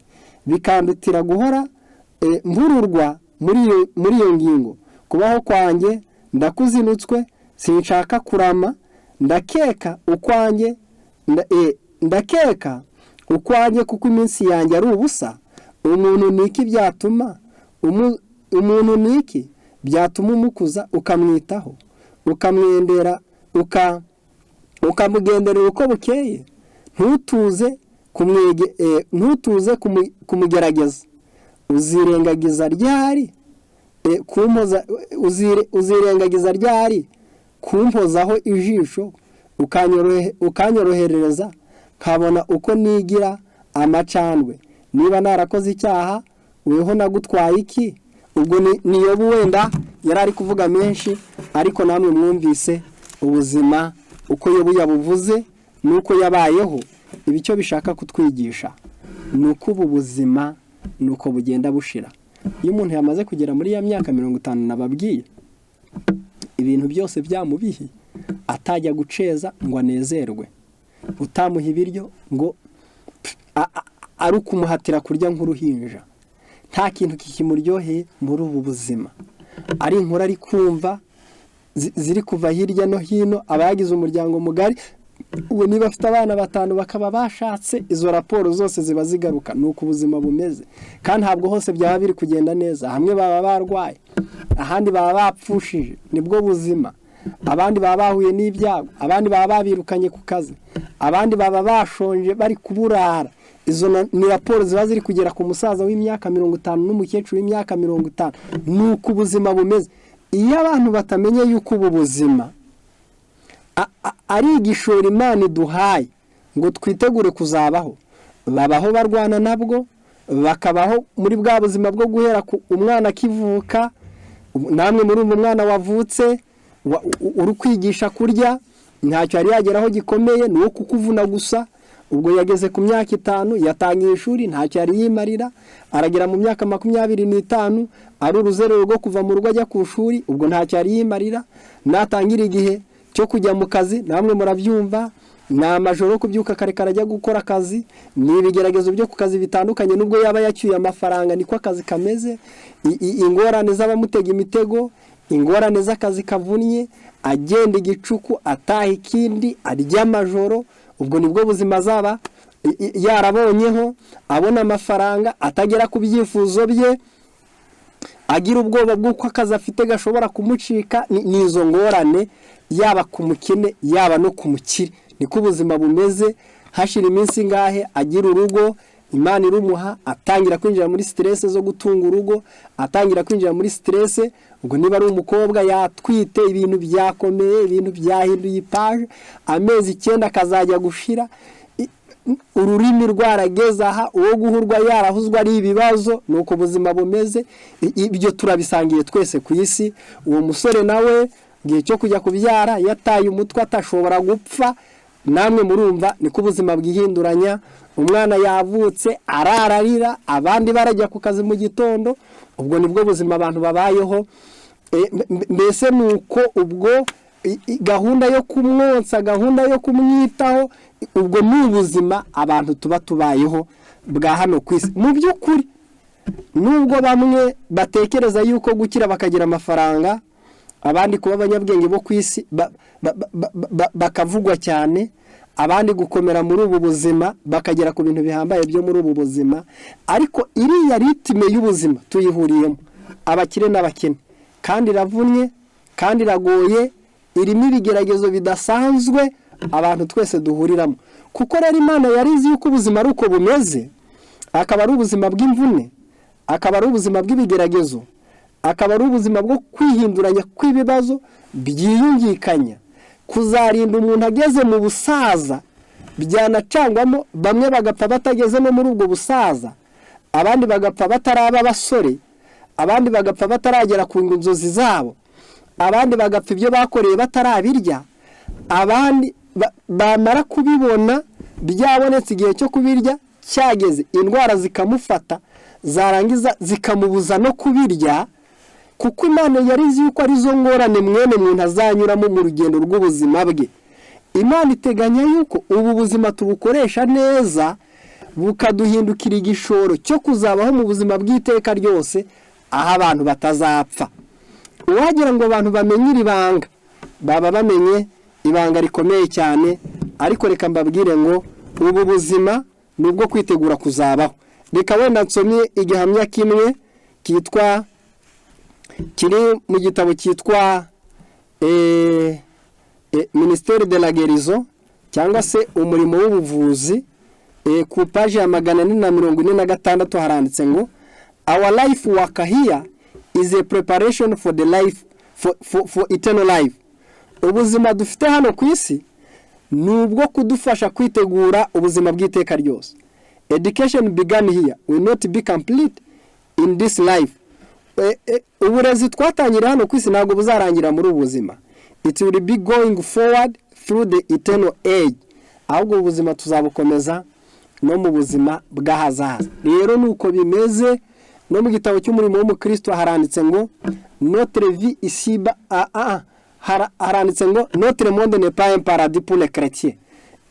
[SPEAKER 1] bikandutira guhora mvururwa muri iyo ngingo. Kubaho kwanjye ndakuzinutswe, sinshaka kurama. Ndakeka ukwanjye kuko iminsi yanjye ari ubusa. Umuntu ni iki byatuma umukuza ukamwitaho, ukamwendera, ukamugenderera uko bukeye, ntutuze kumugerageza? Uzirengagiza ryari kumpozaho ijisho, ukanyorohereza nkabona uko nigira amacandwe? Niba narakoze icyaha, weho nagutwaye iki? Ubwo ni Yobu, wenda yari ari kuvuga menshi, ariko namwe mwumvise ubuzima uko Yobu yabuvuze n'uko yabayeho. Ibi icyo bishaka kutwigisha ni uko ubu buzima ni uko bugenda bushira. Iyo umuntu yamaze kugera muri ya myaka 50 nababwiye, ibintu byose byamubihi, atajya guceza ngo anezerwe, utamuha ibiryo ngo ari ukumuhatira kurya nk'uruhinja, nta kintu kikimuryoheye muri ubu buzima, ari inkuru ari kumva ziri kuva hirya no hino. Aba yagize umuryango mugari, ubu niba afite abana batanu bakaba bashatse, izo raporo zose ziba zigaruka. Ni uko ubuzima bumeze, kandi ntabwo hose byaba biri kugenda neza. Hamwe baba barwaye, ahandi baba bapfushije, nibwo buzima. Abandi baba bahuye n'ibyago, abandi baba babirukanye ku kazi, abandi baba bashonje bari kuburara. Izo ni raporo ziba ziri kugera ku musaza w'imyaka 50 n'umukecuru w'imyaka 50. Ni uko ubuzima bumeze. Iyo abantu batamenye yuko ubu buzima ari igishoro Imana iduhaye ngo twitegure kuzabaho, babaho barwana nabwo, bakabaho muri bwa buzima bwo guhera ku umwana akivuka. Namwe murumva, umwana wavutse uri kwigisha kurya, ntacyo yari yageraho gikomeye, ni uwo kukuvuna gusa. Ubwo yageze ku myaka 5, yatangiye ishuri, ntacyo yari yimarira. Aragera mu myaka 25, ari uruzerero rwo kuva mu rugo ajya ku ishuri, ubwo ntacyo yari yimarira. Natangira igihe cyo kujya mu kazi, namwe murabyumva, ni amajoro yo kubyuka kare kare ajya gukora akazi, ni ibigeragezo byo ku kazi bitandukanye, nubwo yaba yacyuye amafaranga, niko akazi kameze. Ingorane z'abamutega imitego, ingorane z'akazi kavunnye, agenda igicuku, ataha ikindi, arya amajoro. Ubwo nibwo buzima azaba yarabonyeho, abona amafaranga atagera ku byifuzo bye, agira ubwoba bw'uko akazi afite gashobora kumucika. Ni izo ngorane, yaba ku mukene, yaba no ku mukire, niko ubuzima bumeze. Hashira iminsi ingahe, agira urugo, Imana irumuha, atangira kwinjira muri stress zo gutunga urugo, atangira kwinjira muri stress. Ubwo niba ari umukobwa yatwite, ibintu byakomeye, ibintu byahinduye ipaje, amezi 9 akazajya gushira. Ururimi rwarageze aha, uwo guhurwa yarahuzwa ari ibibazo, ni uko ubuzima bumeze. Ibyo turabisangiye twese ku isi. Uwo musore nawe igihe cyo kujya kubyara yataye umutwe, atashobora gupfa. Namwe murumva niko ubuzima bwihinduranya. Umwana yavutse arararira, abandi barajya ku kazi mu gitondo. Ubwo nibwo buzima abantu babayeho. Mbese ni uko ubwo gahunda yo kumwonsa, gahunda yo kumwitaho, ubwo ni ubuzima abantu tuba tubayeho bwa hano ku isi. Mu by'ukuri, nubwo bamwe batekereza yuko gukira bakagira amafaranga, abandi kuba abanyabwenge bo ku isi bakavugwa cyane, abandi gukomera muri ubu buzima bakagera ku bintu bihambaye byo muri ubu buzima, ariko iriya rythme y'ubuzima tuyihuriyemo, abakire n'abakene, kandi iravunnye, kandi iragoye, irimo ibigeragezo bidasanzwe abantu twese duhuriramo. Kuko rero Imana yari izi yuko ubuzima ari uko bumeze, akaba ari ubuzima bw'imvune, akaba ari ubuzima bw'ibigeragezo, akaba ari ubuzima bwo kwihinduranya kw'ibibazo byiyungikanya, kuzarinda umuntu ageze mu busaza, byanacangwamo bamwe bagapfa batageze no muri ubwo busaza, abandi bagapfa bataraba abasore, abandi bagapfa bataragera ku nzozi zabo, abandi bagapfa ibyo bakoreye batarabirya, abandi bamara kubibona byabonetse, igihe cyo kubirya cyageze, indwara zikamufata, zarangiza zikamubuza no kubirya. Kuko Imana yari izi yuko arizo ngorane mwene muntu azanyuramo mu rugendo rw'ubuzima bwe, Imana iteganya yuko ubu buzima tubukoresha neza, bukaduhindukira igishoro cyo kuzabaho mu buzima bw'iteka ryose, aho abantu batazapfa. Uwagira ngo abantu bamenye iri banga, baba bamenye ibanga rikomeye cyane. Ariko reka mbabwire ngo ubu buzima ni ubwo kwitegura kuzabaho. Reka wenda nsomye igihamya kimwe cyitwa kiri mu gitabo cyitwa Ministère de la Guérison, cyangwa se umurimo w'ubuvuzi. Ku paji ya 446 haranditse ngo: "Our life work here is a preparation for the life for eternal life." Ubuzima dufite hano ku isi ni ubwo kudufasha kwitegura ubuzima bw'iteka ryose. "Education begun here will not be complete in this life." Uburezi twatangiriye hano ku isi ntabwo buzarangira muri ubu buzima. "It will be going forward through the eternal age." Ahubwo ubuzima tuzabukomeza no mu buzima bw'ahazaza. Rero ni uko bimeze. No mu gitabo cy'umurimo w'umukristo haranditse ngo notre vie ici-bas, haranditse ngo: "Notre monde n'est pas un paradis pour les chrétiens."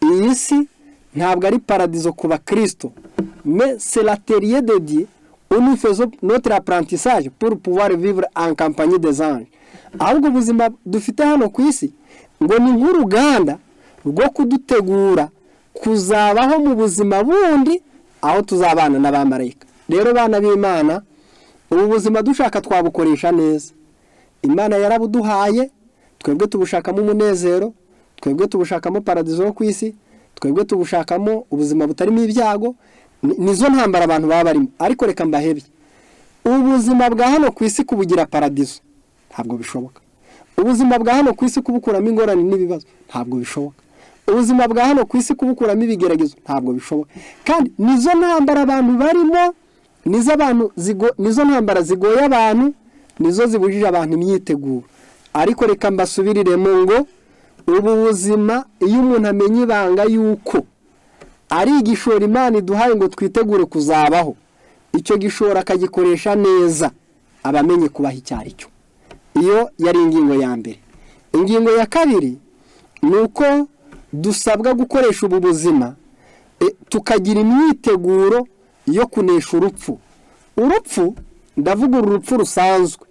[SPEAKER 1] Iyi si ntabwo ari paradizo ku bakristo. "Mais c'est l'atelier de Dieu où nous faisons notre apprentissage pour pouvoir vivre en compagnie des anges." Ahubwo ubuzima dufite hano ku isi ngo ni nk'uruganda rwo kudutegura kuzabaho mu buzima bundi, aho tuzabana n'abamarayika. Rero bana b'Imana, ubu buzima dushaka twabukoresha neza. Imana yarabuduhaye, twebwe tubushakamo umunezero, twebwe tubushakamo paradizo yo ku isi, twebwe tubushakamo ubuzima butarimo ibyago. Nizo ntambara abantu baba barimo. Ariko reka mbahebye, ubuzima bwa hano ku isi kubugira paradizo ntabwo bishoboka. Ubuzima bwa hano ku isi kubukuramo ingorane n'ibibazo ntabwo bishoboka. Ubuzima bwa hano ku isi kubukuramo ibigeragezo ntabwo bishoboka. Kandi nizo ntambara abantu barimo, nizo abantu nizo ntambara zigoye abantu, nizo zibujije abantu imyiteguro. Ariko reka mbasubiriremo ngo ubu buzima, iyo umuntu amenya ibanga yuko ari igishoro Imana iduhaye ngo twitegure kuzabaho, icyo gishoro akagikoresha neza, aba amenye kubaha icyo ari cyo. Iyo yari ingingo ya mbere. Ingingo ya kabiri ni uko dusabwa gukoresha ubu buzima, tukagira imyiteguro yo kunesha urupfu. Urupfu, ndavuga uru rupfu rusanzwe,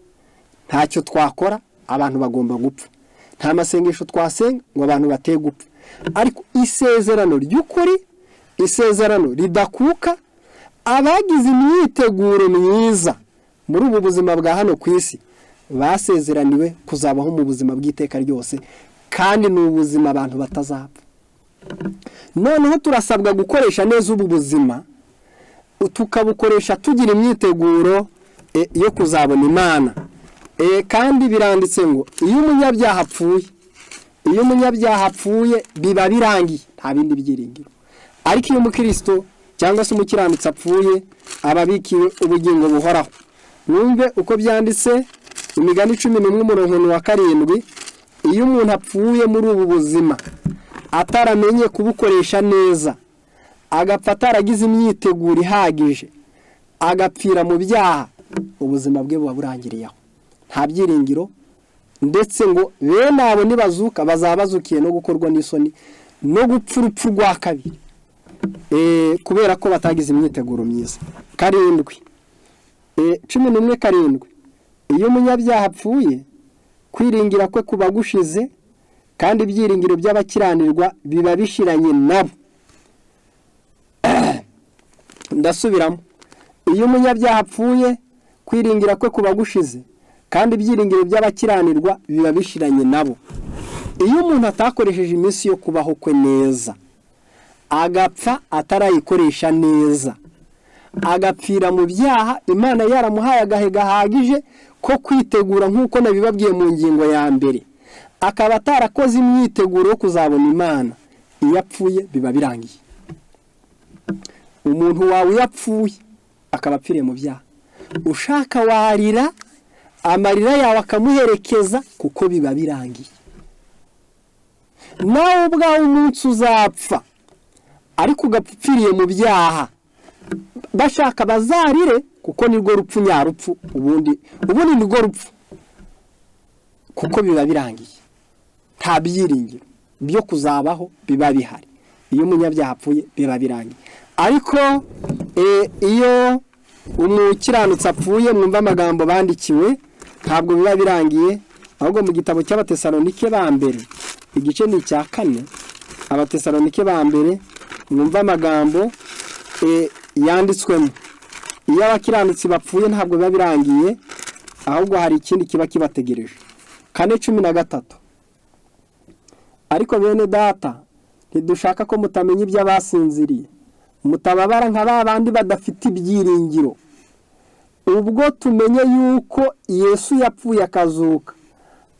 [SPEAKER 1] ntacyo twakora, abantu bagomba gupfa. Nta masengesho twasenga ngo abantu bateye gupfa. Ariko isezerano ry'ukuri, isezerano ridakuka, abagize imyiteguro myiza muri ubu buzima bwa hano ku isi basezeraniwe kuzabaho mu buzima bw'iteka ryose, kandi ni ubuzima abantu batazapfa. Noneho turasabwa gukoresha neza ubu buzima, tukabukoresha tugira imyiteguro yo kuzabona Imana. Kandi biranditse ngo iyo umunyabyaha apfuye, iyo umunyabyaha apfuye biba birangiye, nta bindi byiringiro. Ariko iyo umukristo cyangwa se umukiranutsi apfuye, aba abikiwe ubugingo buhoraho. Mwumve uko byanditse, Imigani 11 umurongo wa 7: iyo umuntu apfuye muri ubu buzima ataramenye kubukoresha neza, agapfa ataragize imyiteguro ihagije, agapfira mu byaha, ubuzima bwe buba burangiriye aho, nta byiringiro. Ndetse ngo bene abo nibazuka bazaba bazukiye no gukorwa n'isoni no gupfa urupfu rwa kabiri, kubera ko batagize imyiteguro myiza. 7, 11:7: iyo umunyabyaha apfuye, kwiringira kwe kuba gushize, kandi ibyiringiro by'abakiranirwa biba bishiranye nabo. Ndasubiramo: iyo umunyabyaha apfuye, kwiringira kwe kuba gushize, kandi ibyiringiro by'abakiranirwa biba bishiranye nabo. Iyo umuntu atakoresheje iminsi yo kubaho kwe neza, agapfa atarayikoresha neza, agapfira mu byaha, Imana yaramuhaye agahe gahagije ko kwitegura nk'uko nabibabwiye mu ngingo ya mbere, akaba atarakoze imyiteguro yo kuzabona Imana, iyo apfuye biba birangiye. Umuntu wawe iyo apfuye akaba apfiriye mu byaha, ushaka warira, amarira yawe akamuherekeza, kuko biba birangiye. Nawe ubwawe umunsi uzapfa ariko ugapfa upfiriye mu byaha, bashaka bazarire, kuko nirwo rupfu nyarupfu. Ubundi nirwo rupfu, kuko biba birangiye, nta byiringiro byo kuzabaho biba bihari. Iyo umunyabyaha apfuye biba birangiye. Ariko iyo umukiranutsi apfuye, mwumva amagambo bandikiwe, ntabwo biba birangiye. Ahubwo mu gitabo cy'Abatesalonike ba mbere, igice ni icya 4, Abatesalonike ba mbere, mwumva amagambo yanditswemo. Iyo abakiranutsi bapfuye ntabwo biba birangiye, ahubwo hari ikindi kiba kibategereje. 4:13: ariko bene data, ntidushaka ko mutamenya iby'abasinziriye, mutababara nka ba bandi badafite ibyiringiro. Ubwo tumenye yuko Yesu yapfuye akazuka,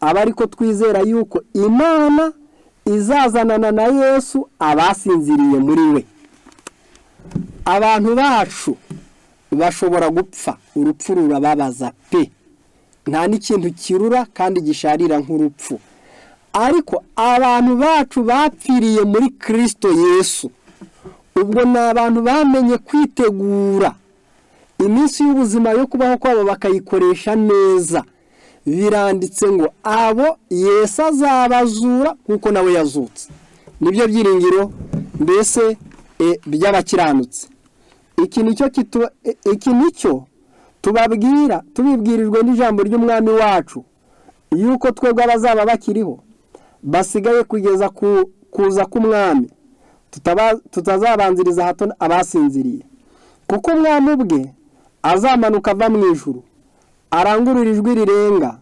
[SPEAKER 1] aba ariko twizera yuko Imana izazanana na Yesu abasinziriye muri we. Abantu bacu bashobora gupfa, urupfu rurababaza pe, nta n'ikintu kirura kandi gisharira nk'urupfu. Ariko abantu bacu bapfiriye muri Kristo Yesu, ubwo ni abantu bamenye kwitegura iminsi y'ubuzima yo kubaho kwabo, bakayikoresha neza. Biranditse ngo abo Yesu azabazura nk'uko nawe yazutse. Nibyo byiringiro mbese by'abakiranutsi. Iki nicyo tubabwira tubibwirijwe n'ijambo ry'Umwami wacu, yuko twebwe abazaba bakiriho basigaye kugeza ku kuza k'Umwami tutazabanziriza hato abasinziriye. Kuko Umwami ubwe azamanuka ava mu ijuru, arangurura ijwi rirenga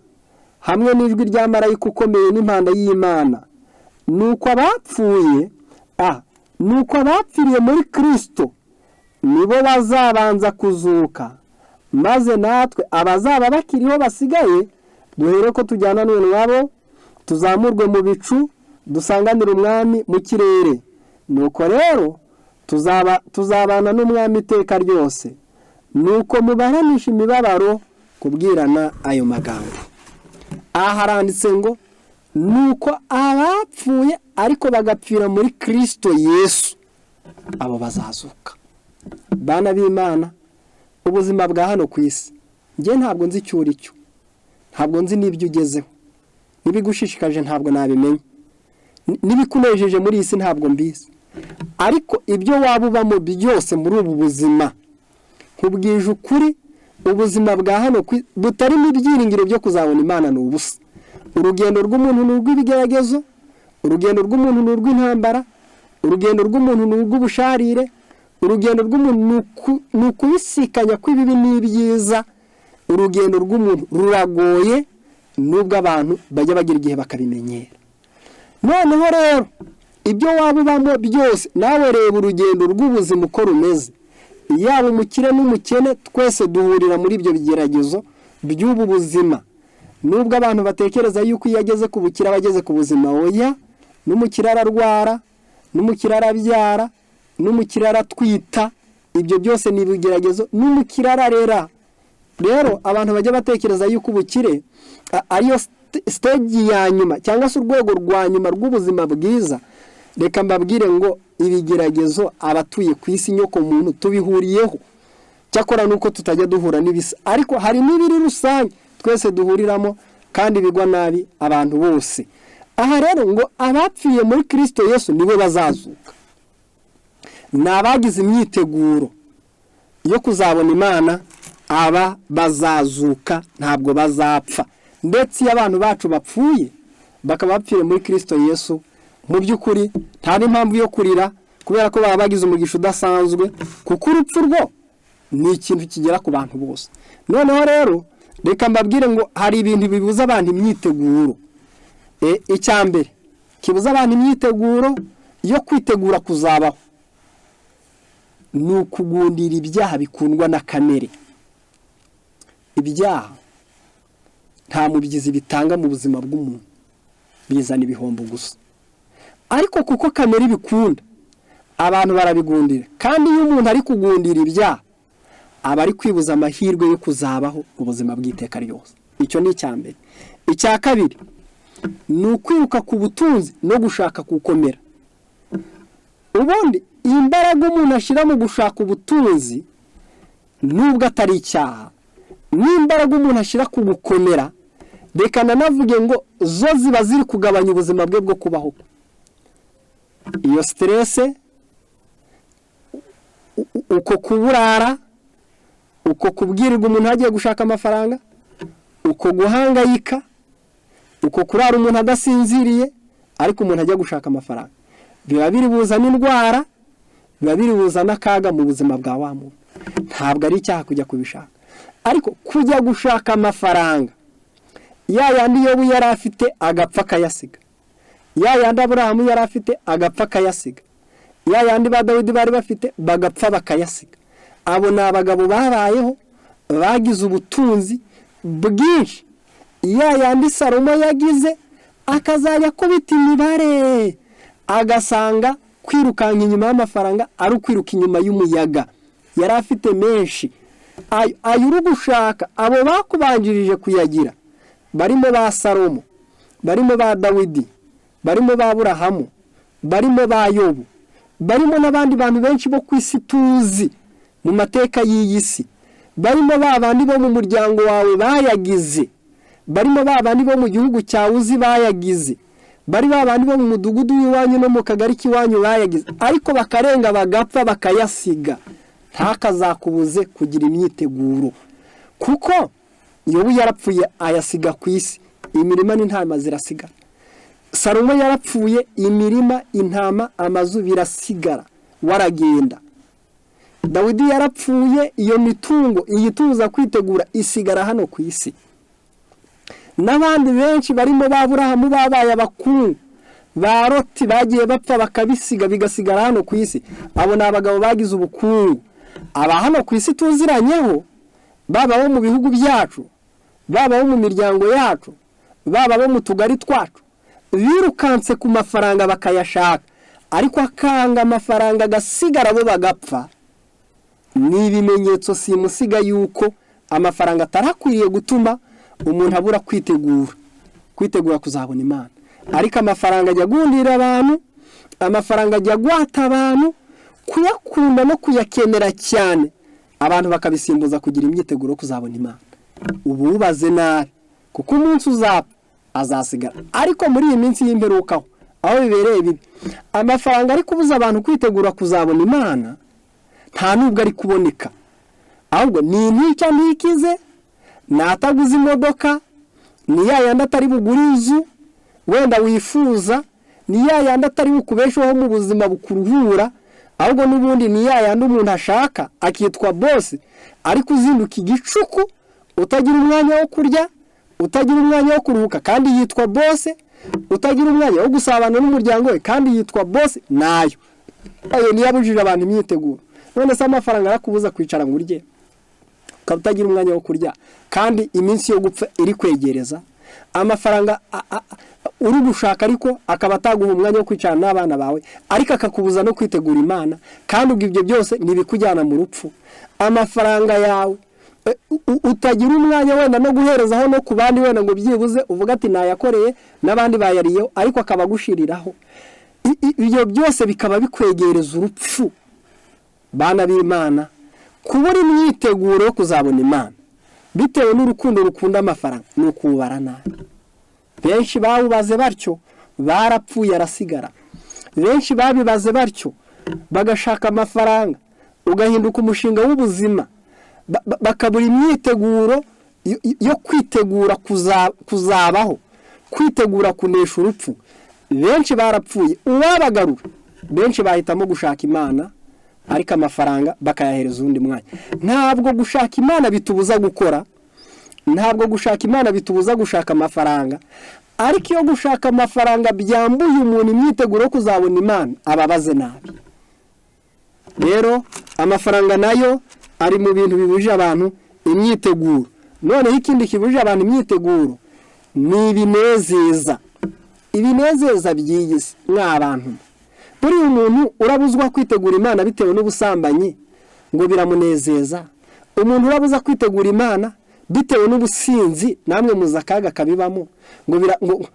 [SPEAKER 1] hamwe n'ijwi rya marayika ukomeye n'impanda y'Imana. Nuko abapfiriye muri Kristo nibo bazabanza kuzuka, maze natwe abazaba bakiriho basigaye duhere ko tujyana nabo, tuzamurwe mu bicu, dusanganire Umwami mu kirere. Nuko rero tuzabana n'Umwami iteka ryose. Nuko mubaranisha imibabaro kubwirana ayo magambo. Aha haranditse ngo nuko abapfuye ariko bagapfira muri Kristo Yesu, abo bazazuka. Bana b'Imana, ubuzima bwa hano ku isi, njye ntabwo nzi icyo uri cyo, ntabwo nzi n'ibyo ugezeho, n'ibigushishikaje ntabwo nabimenya, n'ibikunejeje muri iyi si ntabwo mbizi. Ariko ibyo waba ubamo byose muri ubu buzima, nkubwije ukuri, ubuzima bwa hano butarimo ibyiringiro byo kuzabona Imana ni ubusa. Urugendo rw'umuntu ni urw'ibigeragezo, urugendo rw'umuntu ni urw'intambara, urugendo rw'umuntu ni urw'ubusharire, urugendo rw'umuntu ni ukubisikanya kw'ibibi n'ibyiza. Urugendo rw'umuntu ruragoye, nubwo abantu bajya bagira igihe bakabimenyera. Noneho rero ibyo waba ubamo byose, nawe reba urugendo rw'ubuzima uko rumeze. Yaba umukire n'umukene, twese duhurira muri ibyo bigeragezo by'ubu buzima. Nubwo abantu batekereza yuko iyo ageze ku bukire aba ageze ku buzima, oya, n'umukire ararwara, n'umukire arabyara. N'umukire aratwita. Ibyo byose ni ibigeragezo. N'umukire ararera. Rero abantu bajya batekereza yuko ubukire ariyo stage ya nyuma cyangwa se urwego rwa nyuma rw'ubuzima bwiza, reka mbabwire ngo ibigeragezo abatuye ku isi, nyoko muntu, tubihuriyeho. Cyakora nuko tutajya duhura n'ibisa, ariko hari n'ibiri rusange twese duhuriramo kandi bigwa nabi abantu bose. Aha rero ngo abapfiriye muri Kirisito Yesu nibo bazazuka. Ni abagize imyiteguro yo kuzabona Imana, aba bazazuka, ntabwo bazapfa. Ndetse iyo abantu bacu bapfuye bakaba bapfiriye muri Kirisito Yesu, mu by'ukuri nta n'impamvu yo kurira, kubera ko baba bagize umugisha udasanzwe, kuko urupfu rwo ni ikintu kigera ku bantu bose. Noneho rero reka mbabwire ngo hari ibintu bibuza abantu imyiteguro. Icya mbere kibuza abantu imyiteguro yo kwitegura kuzabaho ni ukugundira ibyaha bikundwa na kamere. Ibyaha nta mubyizi bitanga mu buzima bw'umuntu, bizana ibihombo gusa. Ariko kuko kamere ibikunda, abantu barabigundira. Kandi iyo umuntu ari kugundira ibyaha, aba ari kwibuza amahirwe yo kuzabaho ubuzima bw'iteka ryose. Icyo ni icya mbere. Icya kabiri ni ukwiruka ku butunzi no gushaka gukomera. Ubundi imbaraga umuntu ashyira mu gushaka ubutunzi, nubwo atari icyaha, n'imbaraga umuntu ashyira ku gukomera, reka nanavuge ngo zo ziba ziri kugabanya ubuzima bwe bwo kubaho. Iyo stress, uko kuburara, uko kubwirirwa umuntu agiye gushaka amafaranga, uko guhangayika, uko kurara umuntu adasinziriye ariko umuntu ajya gushaka amafaranga, biba biri buzane indwara, biba biri buzane akaga mu buzima bwa wa muntu. Ntabwo ari icyaha kujya kubishaka, ariko kujya gushaka amafaranga ya yandi Yobu yari afite agapfa akayasiga, ya yandi Aburahamu yari afite agapfa akayasiga, ya yandi ba Dawidi bari bafite bagapfa bakayasiga, abo ni abagabo babayeho bagize ubutunzi bwinshi. Ya yandi Salomo yagize, akazajya akubita imibare agasanga kwirukanka inyuma y'amafaranga ari ukwiruka inyuma y'umuyaga. Yari afite menshi. Ayo uri gushaka, abo bakubanjirije kuyagira, barimo ba Salomo, barimo ba Dawidi, barimo ba Aburahamu, barimo ba Yobu, barimo n'abandi bantu benshi bo ku isi tuzi mu mateka y'iyi si, barimo ba bandi bo mu muryango wawe bayagize, barimo ba bandi bo mu gihugu cyawe uzi bayagize, bari ba bandi bo mu mudugudu w'iwanyu no mu kagari k'iwanyu bayagize, ariko bakarenga bagapfa bakayasiga. Ntakazakubuze kugira imyiteguro, kuko Yobu yarapfuye ayasiga ku isi, imirima n'intama zirasigara. Salomo yarapfuye, imirima, intama, amazu birasigara, waragenda. Dawidi yarapfuye, iyo mitungo iyituza kwitegura isigara hano ku isi. N'abandi benshi barimo ba Aburahamu babaye abakungu, ba Loti bagiye bapfa bakabisiga bigasigara hano ku isi. Abo ni abagabo bagize ubukungu. Aba hano ku isi tuziranyeho, baba abo mu bihugu byacu, baba abo mu miryango yacu, baba abo mu tugari twacu, birukanse ku mafaranga bakayashaka, ariko akanga amafaranga agasigara bo bagapfa. Ni ibimenyetso simusiga yuko amafaranga atarakwiriye gutuma umuntu abura kwitegura kuzabona Imana. Ariko amafaranga ajya agundira abantu, amafaranga ajya agwata abantu, kuyakunda no kuyakenera cyane, abantu bakabisimbuza kugira imyiteguro yo kuzabona Imana. Ubu wubaze nabi, kuko umunsi uzapfa azasigara. Ariko muri iyi minsi y'imperuka aho bibereye bibi, amafaranga ari kubuza abantu kwitegura kuzabona Imana nta nubwo ari kuboneka, ahubwo ni intica ntikize, nataguze imodoka, ni ya yandi atari bugure inzu wenda wifuza, ni ya yandi atari bukubesheho mu buzima bukuruhura, ahubwo n'ubundi ni ya yandi umuntu ashaka akitwa boss, ariko uzinduka igicuku, utagira umwanya wo kurya, utagira umwanya wo kuruhuka kandi yitwa boss, utagira umwanya wo gusabana n'umuryango we kandi yitwa boss. Nayo ayo niyo abujije abantu imyiteguro. None se amafaranga arakubuza kwicara ngo urye, ukaba utagira umwanya wo kurya kandi iminsi yo gupfa iri kwegereza? Amafaranga Uri gushaka ariko akaba ataguha umwanya wo kwicarana n'abana bawe, ariko akakubuza no kwitegura Imana, kandi ubwo ibyo byose ntibikujyana mu rupfu. Amafaranga yawe utagira umwanya wenda no guherezaho no ku bandi, wenda ngo byibuze uvuga ati nayakoreye n'abandi bayariyeho, ariko akaba agushiriraho. Ibyo byose bikaba bikwegereza urupfu. Bana b'Imana, kubura imyiteguro yo kuzabona Imana bitewe n'urukundo rukunda amafaranga ni ukuwubara nabi. Benshi bawubaze batyo barapfuye arasigara. Benshi babibaze batyo bagashaka amafaranga ugahinduka umushinga w'ubuzima, bakabura imyiteguro yo kwitegura kuzabaho, kwitegura kunesha urupfu. Benshi barapfuye, uwabagarura benshi bahitamo gushaka Imana, ariko amafaranga bakayahereza undi mwanya. Ntabwo gushaka Imana bitubuza gukora, ntabwo gushaka Imana bitubuza gushaka amafaranga, ariko iyo gushaka amafaranga byambuye umuntu imyiteguro yo kuzabona Imana, ababaze nabi. Rero amafaranga nayo ari mu bintu bibujije abantu imyiteguro. Noneho ikindi kibujije abantu imyiteguro ni ibinezeza. Ibinezeza by'iyi si mw'abantu. Buriya umuntu urabuzwa kwitegura Imana bitewe n'ubusambanyi ngo biramunezeza. Umuntu urabuza kwitegura Imana bitewe n'ubusinzi, namwe muzi akaga kabibamo, ngo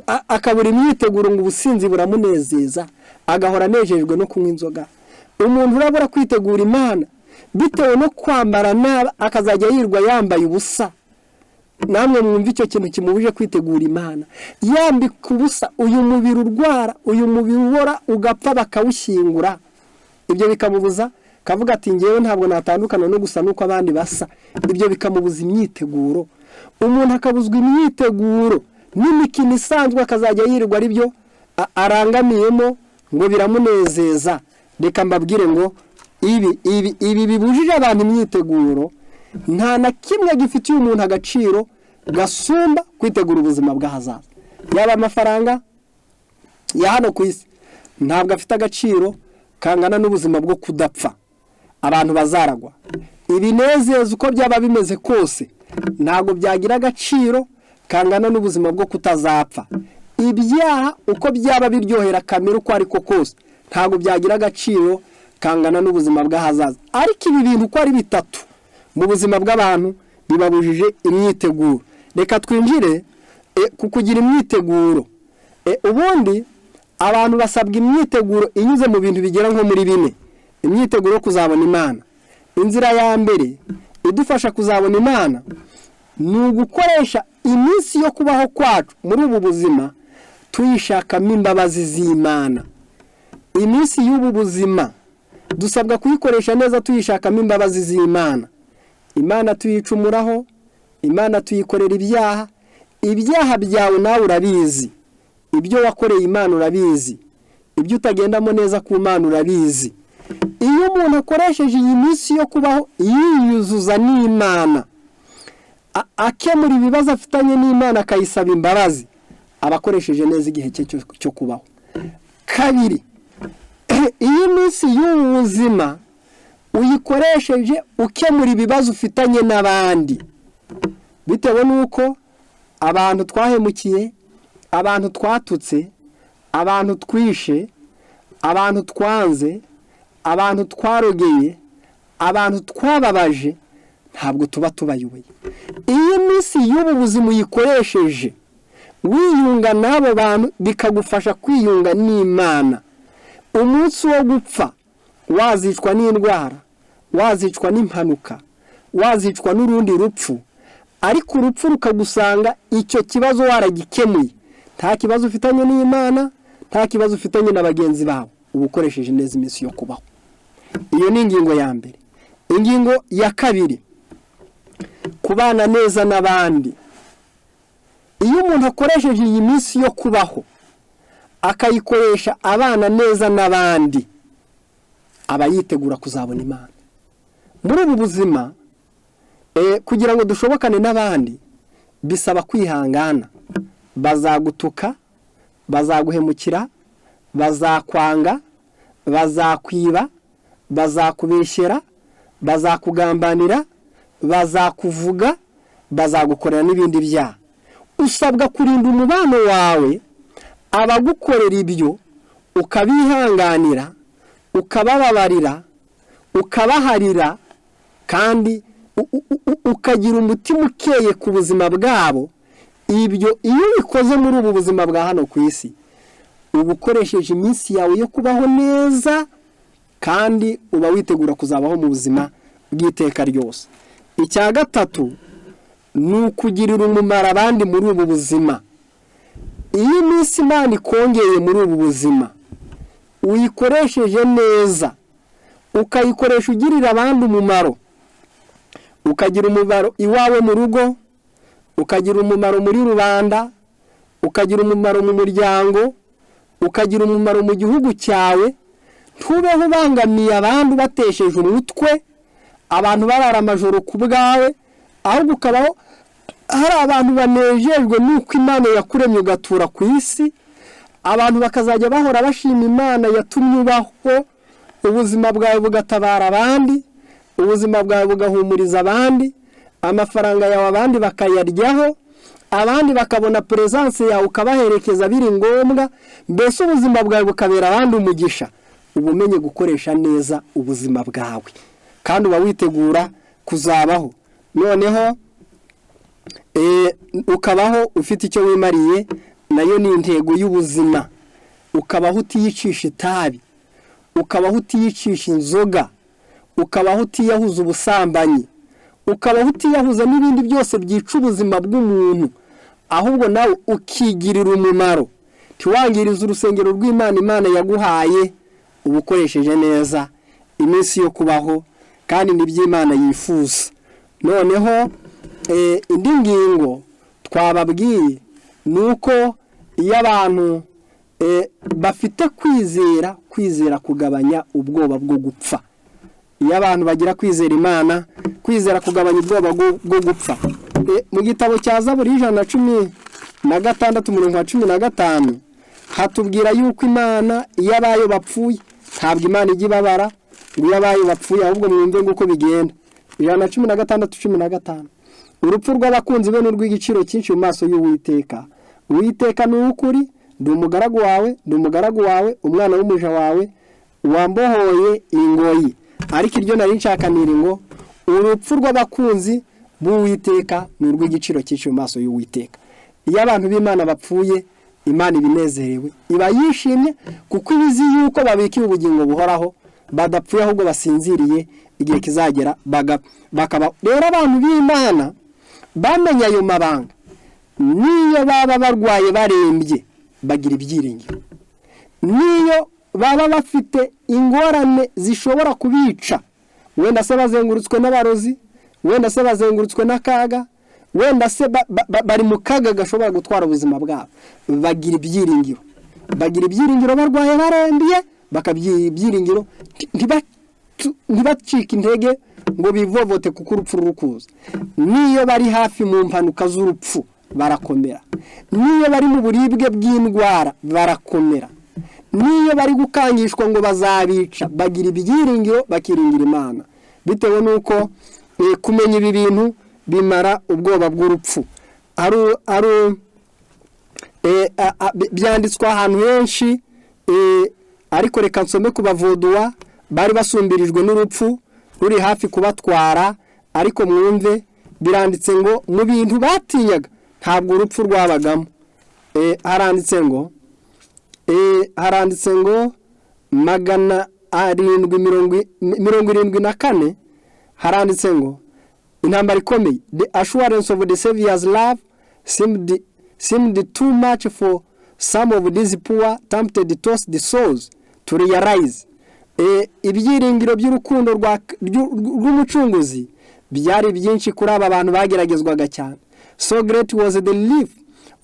[SPEAKER 1] akabura imyiteguro ngo ubusinzi buramunezeza, agahora anejejwe no kunywa inzoga. Umuntu urabura kwitegura Imana bitewe no kwambara nabi, akazajya yirwa yambaye ubusa. Namwe mwumva icyo kintu kimubuje kwitegura Imana. Yambika ubusa uyu mubiri urwara, uyu mubiri ubora ugapfa bakawushyingura. Ibyo bikamubuza, kavuga ati ngewe ntabwo natandukana no gusa nuko abandi basa. Ibyo bikamubuza imyiteguro. Umuntu akabuzwa imyiteguro n'imikino isanzwe, akazajya yirirwa ari byo arangamiyemo ngo biramunezeza. Reka mbabwire ngo ibi bibujije abantu imyiteguro, nta na kimwe gifitiye umuntu agaciro gasumba kwitegura ubuzima bw'ahazaza. Yaba amafaranga ya hano ku isi ntabwo afite agaciro kangana n'ubuzima bwo kudapfa abantu bazaragwa. Ibinezeza uko byaba bimeze kose ntabwo byagira agaciro kangana n'ubuzima bwo kutazapfa. Ibyaha uko byaba biryohera kamere uko ariko kose ntabwo byagira agaciro kangana n'ubuzima bw'ahazaza. Ariko ibi bintu uko ari bitatu mu buzima bw'abantu bibabujije imyiteguro. Reka twinjire ku kugira imyiteguro. Ubundi abantu basabwa imyiteguro inyuze mu bintu bigera nko muri bine. Imyiteguro yo kuzabona Imana. Inzira ya mbere idufasha kuzabona Imana ni ugukoresha iminsi yo kubaho kwacu muri ubu buzima tuyishakamo imbabazi z'Imana. Iminsi y'ubu buzima dusabwa kuyikoresha neza tuyishakamo imbabazi z'Imana. Imana tuyicumuraho, Imana tuyikorera ibyaha. Ibyaha byawe nawe urabizi, ibyo wakoreye Imana urabizi, ibyo utagendamo neza ku Mana urabizi. Iyo umuntu akoresheje iyi minsi yo kubaho yiyuzuza n'Imana, akemura ibibazo afitanye n'Imana akayisaba imbabazi, aba akoresheje neza igihe cye cyo kubaho. Kabiri, iyi minsi y'ubu buzima uyikoresheje ukemura ibibazo ufitanye n'abandi, bitewe n'uko abantu twahemukiye, abantu twatutse, abantu twishe, abantu twanze, abantu twarogeye, abantu twababaje, ntabwo tuba tubayoboye. Iyi minsi y'ubu buzima uyikoresheje wiyunga n'abo bantu bikagufasha kwiyunga n'Imana. Umunsi wo gupfa wazicwa n'indwara, wazicwa n'impanuka, wazicwa n'urundi rupfu, ariko urupfu rukagusanga icyo kibazo waragikemuye. Nta kibazo ufitanye n'Imana, nta kibazo ufitanye na bagenzi bawe, uba ukoresheje neza iminsi yo kubaho. Iyo ni ingingo ya mbere. Ingingo ya kabiri, kubana neza n'abandi. Iyo umuntu akoresheje iyi minsi yo kubaho akayikoresha abana neza n'abandi, aba yitegura kuzabona Imana. Muri ubu buzima kugira ngo dushobokane n'abandi bisaba kwihangana. Bazagutuka, bazaguhemukira, bazakwanga, bazakwiba, bazakubeshyera, bazakugambanira, bazakuvuga, bazagukorera n'ibindi byaha. Usabwa kurinda umubano wawe, abagukorera ibyo ukabihanganira, ukabababarira, ukabaharira, kandi ukagira umutima ukeye ku buzima bwabo. Ibyo iyo ubikoze muri ubu buzima bwa hano ku isi, uba ukoresheje iminsi yawe yo kubaho neza, kandi uba witegura kuzabaho mu buzima bw'iteka ryose. Icya gatatu ni ukugirira umumaro abandi muri ubu buzima. Iyo iminsi Imana ikongeye muri ubu buzima uyikoresheje neza, ukayikoresha ugirira abandi umumaro, ukagira umumaro iwawe mu rugo, ukagira umumaro muri rubanda, ukagira umumaro mu muryango, ukagira umumaro mu gihugu cyawe, ntubeho ubangamiye abandi, ubatesheje umutwe, abantu barara amajoro ku bwawe, ahubwo ukabaho hari abantu banejejwe n'uko Imana yakuremye ugatura ku isi, abantu bakazajya bahora bashima Imana yatumye ubaho, ubuzima bwawe bugatabara abandi, ubuzima bwawe bugahumuriza abandi, amafaranga yawe abandi bakayaryaho, abandi bakabona presence yawe ukabaherekeza biri ngombwa, mbese ubuzima bwawe bukabera abandi umugisha, uba umenye gukoresha neza ubuzima bwawe, kandi uba witegura kuzabaho. Noneho ukabaho ufite icyo wimariye, nayo ni intego y'ubuzima. Ukabaho utiyicisha itabi, ukabaho utiyicisha inzoga, ukabaho utiyahuza ubusambanyi, ukabaho utiyahuza n'ibindi byose byica ubuzima bw'umuntu, ahubwo nawe ukigirira umumaro, ntiwangirize urusengero rw'Imana Imana yaguhaye. Uba ukoresheje neza iminsi yo kubaho, kandi nibyo Imana yifuza. Noneho indi ngingo twababwiye ni uko iyo abantu bafite kwizera, kwizera kugabanya ubwoba bwo gupfa. Iyo abantu bagira kwizera Imana, kwizera kugabanya ubwoba bwo gupfa. Mu gitabo cya Zaburi 116, umurongo wa 15, hatubwira yuko Imana iyo abayo bapfuye, ntabwo Imana ijya ibabara ngo iyo abayo bapfuye, ahubwo mwumve ngo uko bigenda. 116, 15: "Urupfu rw'abakunzi be ni urw'igiciro cyinshi mu maso y'Uwiteka. Uwiteka ni uw'ukuri. Ndi umugaragu wawe, ndi umugaragu wawe, umwana w'umuja wawe, wambohoye ingoyi." Ariko iryo nari nshakanira ngo urupfu rw'abakunzi b'Uwiteka ni urw'igiciro cyinshi mu maso y'Uwiteka. Iyo abantu b'Imana bapfuye, Imana iba inezerewe, iba yishimye, kuko iba izi yuko babikiwe ubugingo buhoraho, badapfuye ahubwo basinziriye, igihe kizagera bakaba. Rero abantu b'Imana bamenye ayo mabanga, niyo baba barwaye barembye, bagira ibyiringiro. Niyo baba bafite ingorane zishobora kubica, wenda se bazengurutswe n'abarozi, wenda se bazengurutswe n'akaga, wenda se bari mu kaga gashobora gutwara ubuzima bwabo, bagira ibyiringiro. Bagira ibyiringiro barwaye barembye, bakagira ibyiringiro, ntibacike intege ngo bivovote kuko urupfu ruri kuza. Niyo bari hafi mu mpanuka z'urupfu, barakomera. Niyo bari mu buribwe bw'indwara, barakomera. Niyo bari gukangishwa ngo bazabica, bagira ibyiringiro, bakiringira Imana, bitewe n'uko kumenya ibi bintu bimara ubwoba bw'urupfu. Byanditswe ahantu henshi, ariko reka nsome ku Bavoduwa bari basumbirijwe n'urupfu ruri hafi kubatwara. Ariko mwumve, biranditse ngo mu bintu batinyaga ntabwo urupfu rwabagamo. Haranditse ngo 774, haranditse ngo intambara ikomeye: "The assurance of the Savior's love seemed too much for some of these poor, tempted, tossed souls to realize." Ibyiringiro by'urukundo rw'Umucunguzi byari byinshi kuri aba bantu bageragezwaga cyane. "So great was the relief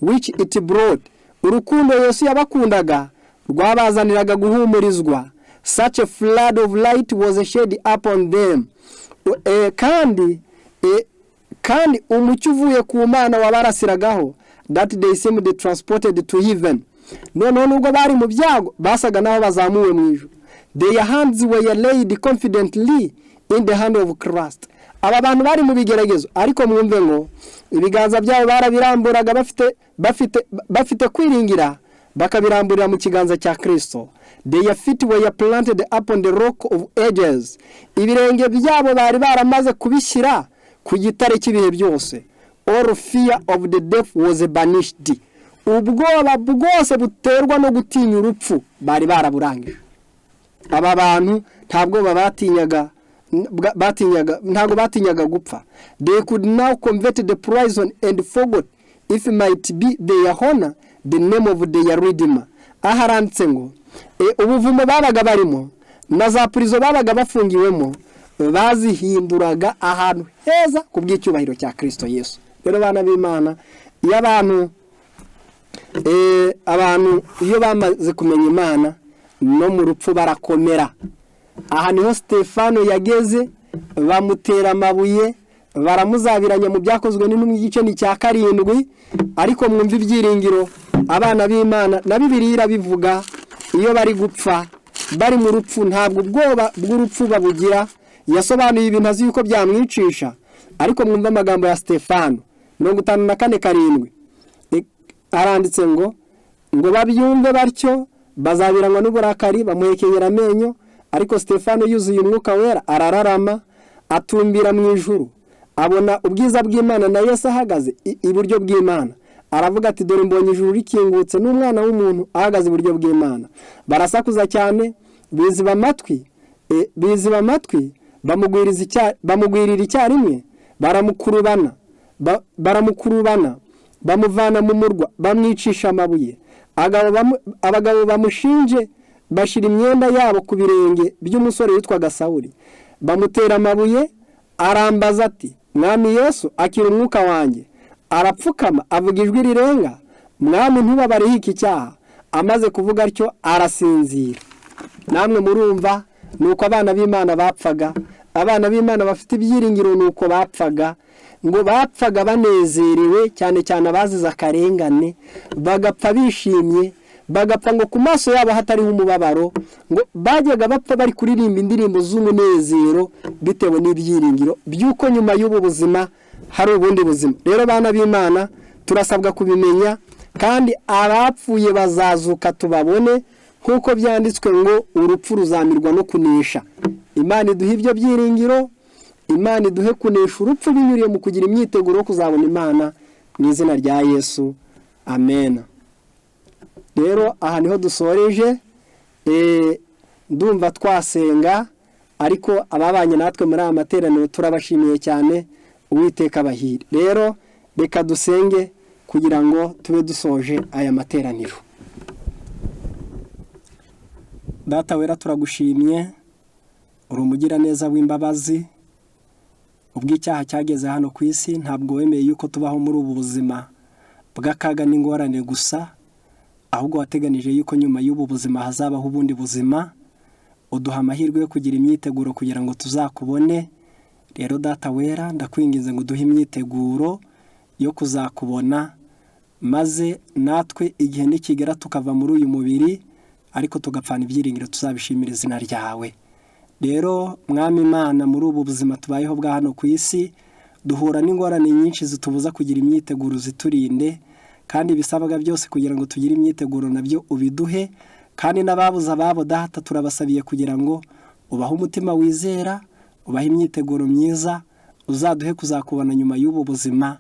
[SPEAKER 1] which it brought." Urukundo Yesu yabakundaga rwabazaniraga guhumurizwa. "Such a flood of light was shed upon them." Kandi umucyo uvuye ku Mana wabarasiragaho. "That they seemed transported to heaven." Noneho nubwo bari mu byago, basaga naho bazamuwe mu ijuru. "Their hands were laid confidently in the hand of Christ." Aba bantu bari mu bigeragezo, ariko mwumve ngo ibiganza byabo barabiramburaga bafite kwiringira, bakabiramburira mu kiganza cya Kirisito. Their feet were planted upon the rock of ages. Ibirenge byabo bari baramaze kubishyira ku gitare cy'ibihe byose. All fear of the death was banished. Ubwoba bwose buterwa no gutinya urupfu bari baraburangije. Aba bantu nta bwoba batinyaga, ntabwo batinyaga gupfa. They could now convert the prison and forgot, if might be their honor, the name of their redeemer. Aha aranditse ngo ubuvumo babaga barimo na za prison babaga bafungiwemo bazihinduraga ahantu heza ku bw'icyubahiro cya Kirisito Yesu. Rero bana b'Imana, iyo abantu iyo bamaze kumenya Imana, no mu rupfu barakomera. Aha niho Stefano yageze, bamutera amabuye, baramuzabiranya mu Byakozwe n'Intumwa igice ni cya 7. Ariko mwumve ibyiringiro abana b'Imana, na Bibiliya irabivuga, iyo bari gupfa, bari mu rupfu, ntabwo ubwoba bw'urupfu babugira. Yasobanuye ibintu azi yuko byamwicisha, ariko mwumve amagambo ya Stefano, 54:7. Aranditse ngo babyumve batyo bazabiranywa n'uburakari, bamuhekenyera amenyo. Ariko Stefano yuzuye Umwuka Wera arararama, atumbira mu ijuru, abona ubwiza bw'Imana na Yesu ahagaze iburyo bw'Imana. Aravuga ati: "Dore mbonye ijuru rikingutse n'Umwana w'umuntu ahagaze iburyo bw'Imana." Barasakuza cyane, biziba amatwi, bamugwirira icyarimwe, baramukurubana, bamuvana mu murwa, bamwicisha amabuye. Abagabo bamushinje bashyira imyenda yabo ku birenge by'umusore witwaga Sawuri. Bamutera amabuye, arambaza ati: "Mwami Yesu, akira umwuka wanjye." Arapfukama, avuga ijwi rirenga: "Mwami, ntubabareho iki cyaha." Amaze kuvuga atyo arasinzira. Namwe murumva ni uko abana b'Imana bapfaga. Abana b'Imana bafite ibyiringiro ni uko bapfaga. Ngo bapfaga banezerewe, cyane cyane abazize akarengane, bagapfa bishimye, bagapfa ngo ku maso yabo hatariho umubabaro. Ngo bajyaga bapfa bari kuririmba indirimbo z'umunezero bitewe n'ibyiringiro by'uko nyuma y'ubu buzima hari ubundi buzima. Rero bana b'Imana, turasabwa kubimenya, kandi abapfuye bazazuka tubabone, nk'uko byanditswe ngo urupfu ruzamirwa no kunesha. Imana iduhe ibyo byiringiro, Imana iduhe kunesha urupfu binyuriye mu kugira imyiteguro yo kuzabona Imana, mu izina rya Yesu, amen. Rero aha niho dusoreje. Ndumva twasenga, ariko ababanye natwe muri aya materaniro turabashimiye cyane, Uwiteka abahire. Rero reka dusenge kugira ngo tube dusoje aya materaniro. Data wera, turagushimye, uri umugiraneza w'imbabazi. Ubwo icyaha cyageze hano ku isi, ntabwo wemeye yuko tubaho muri ubu buzima bw'akaga n'ingorane gusa, ahubwo wateganije yuko nyuma y'ubu buzima hazabaho ubundi buzima. Uduha amahirwe yo kugira imyiteguro kugira ngo tuzakubone. Rero Data wera, ndakwinginze ngo uduhe imyiteguro yo kuzakubona, maze natwe igihe nikigera tukava muri uyu mubiri ariko tugapfana ibyiringiro, tuzabishimira izina ryawe. Rero Mwami Imana, muri ubu buzima tubayeho bwa hano ku isi duhura n'ingorane nyinshi zitubuza kugira imyiteguro, ziturinde, kandi ibisabwa byose kugira ngo tugire imyiteguro nabyo ubiduhe. Kandi n'ababuze ababo, Data, turabasabiye kugira ngo ubahe umutima wizera, ubahe imyiteguro myiza, uzaduhe kuzakubona nyuma y'ubu buzima.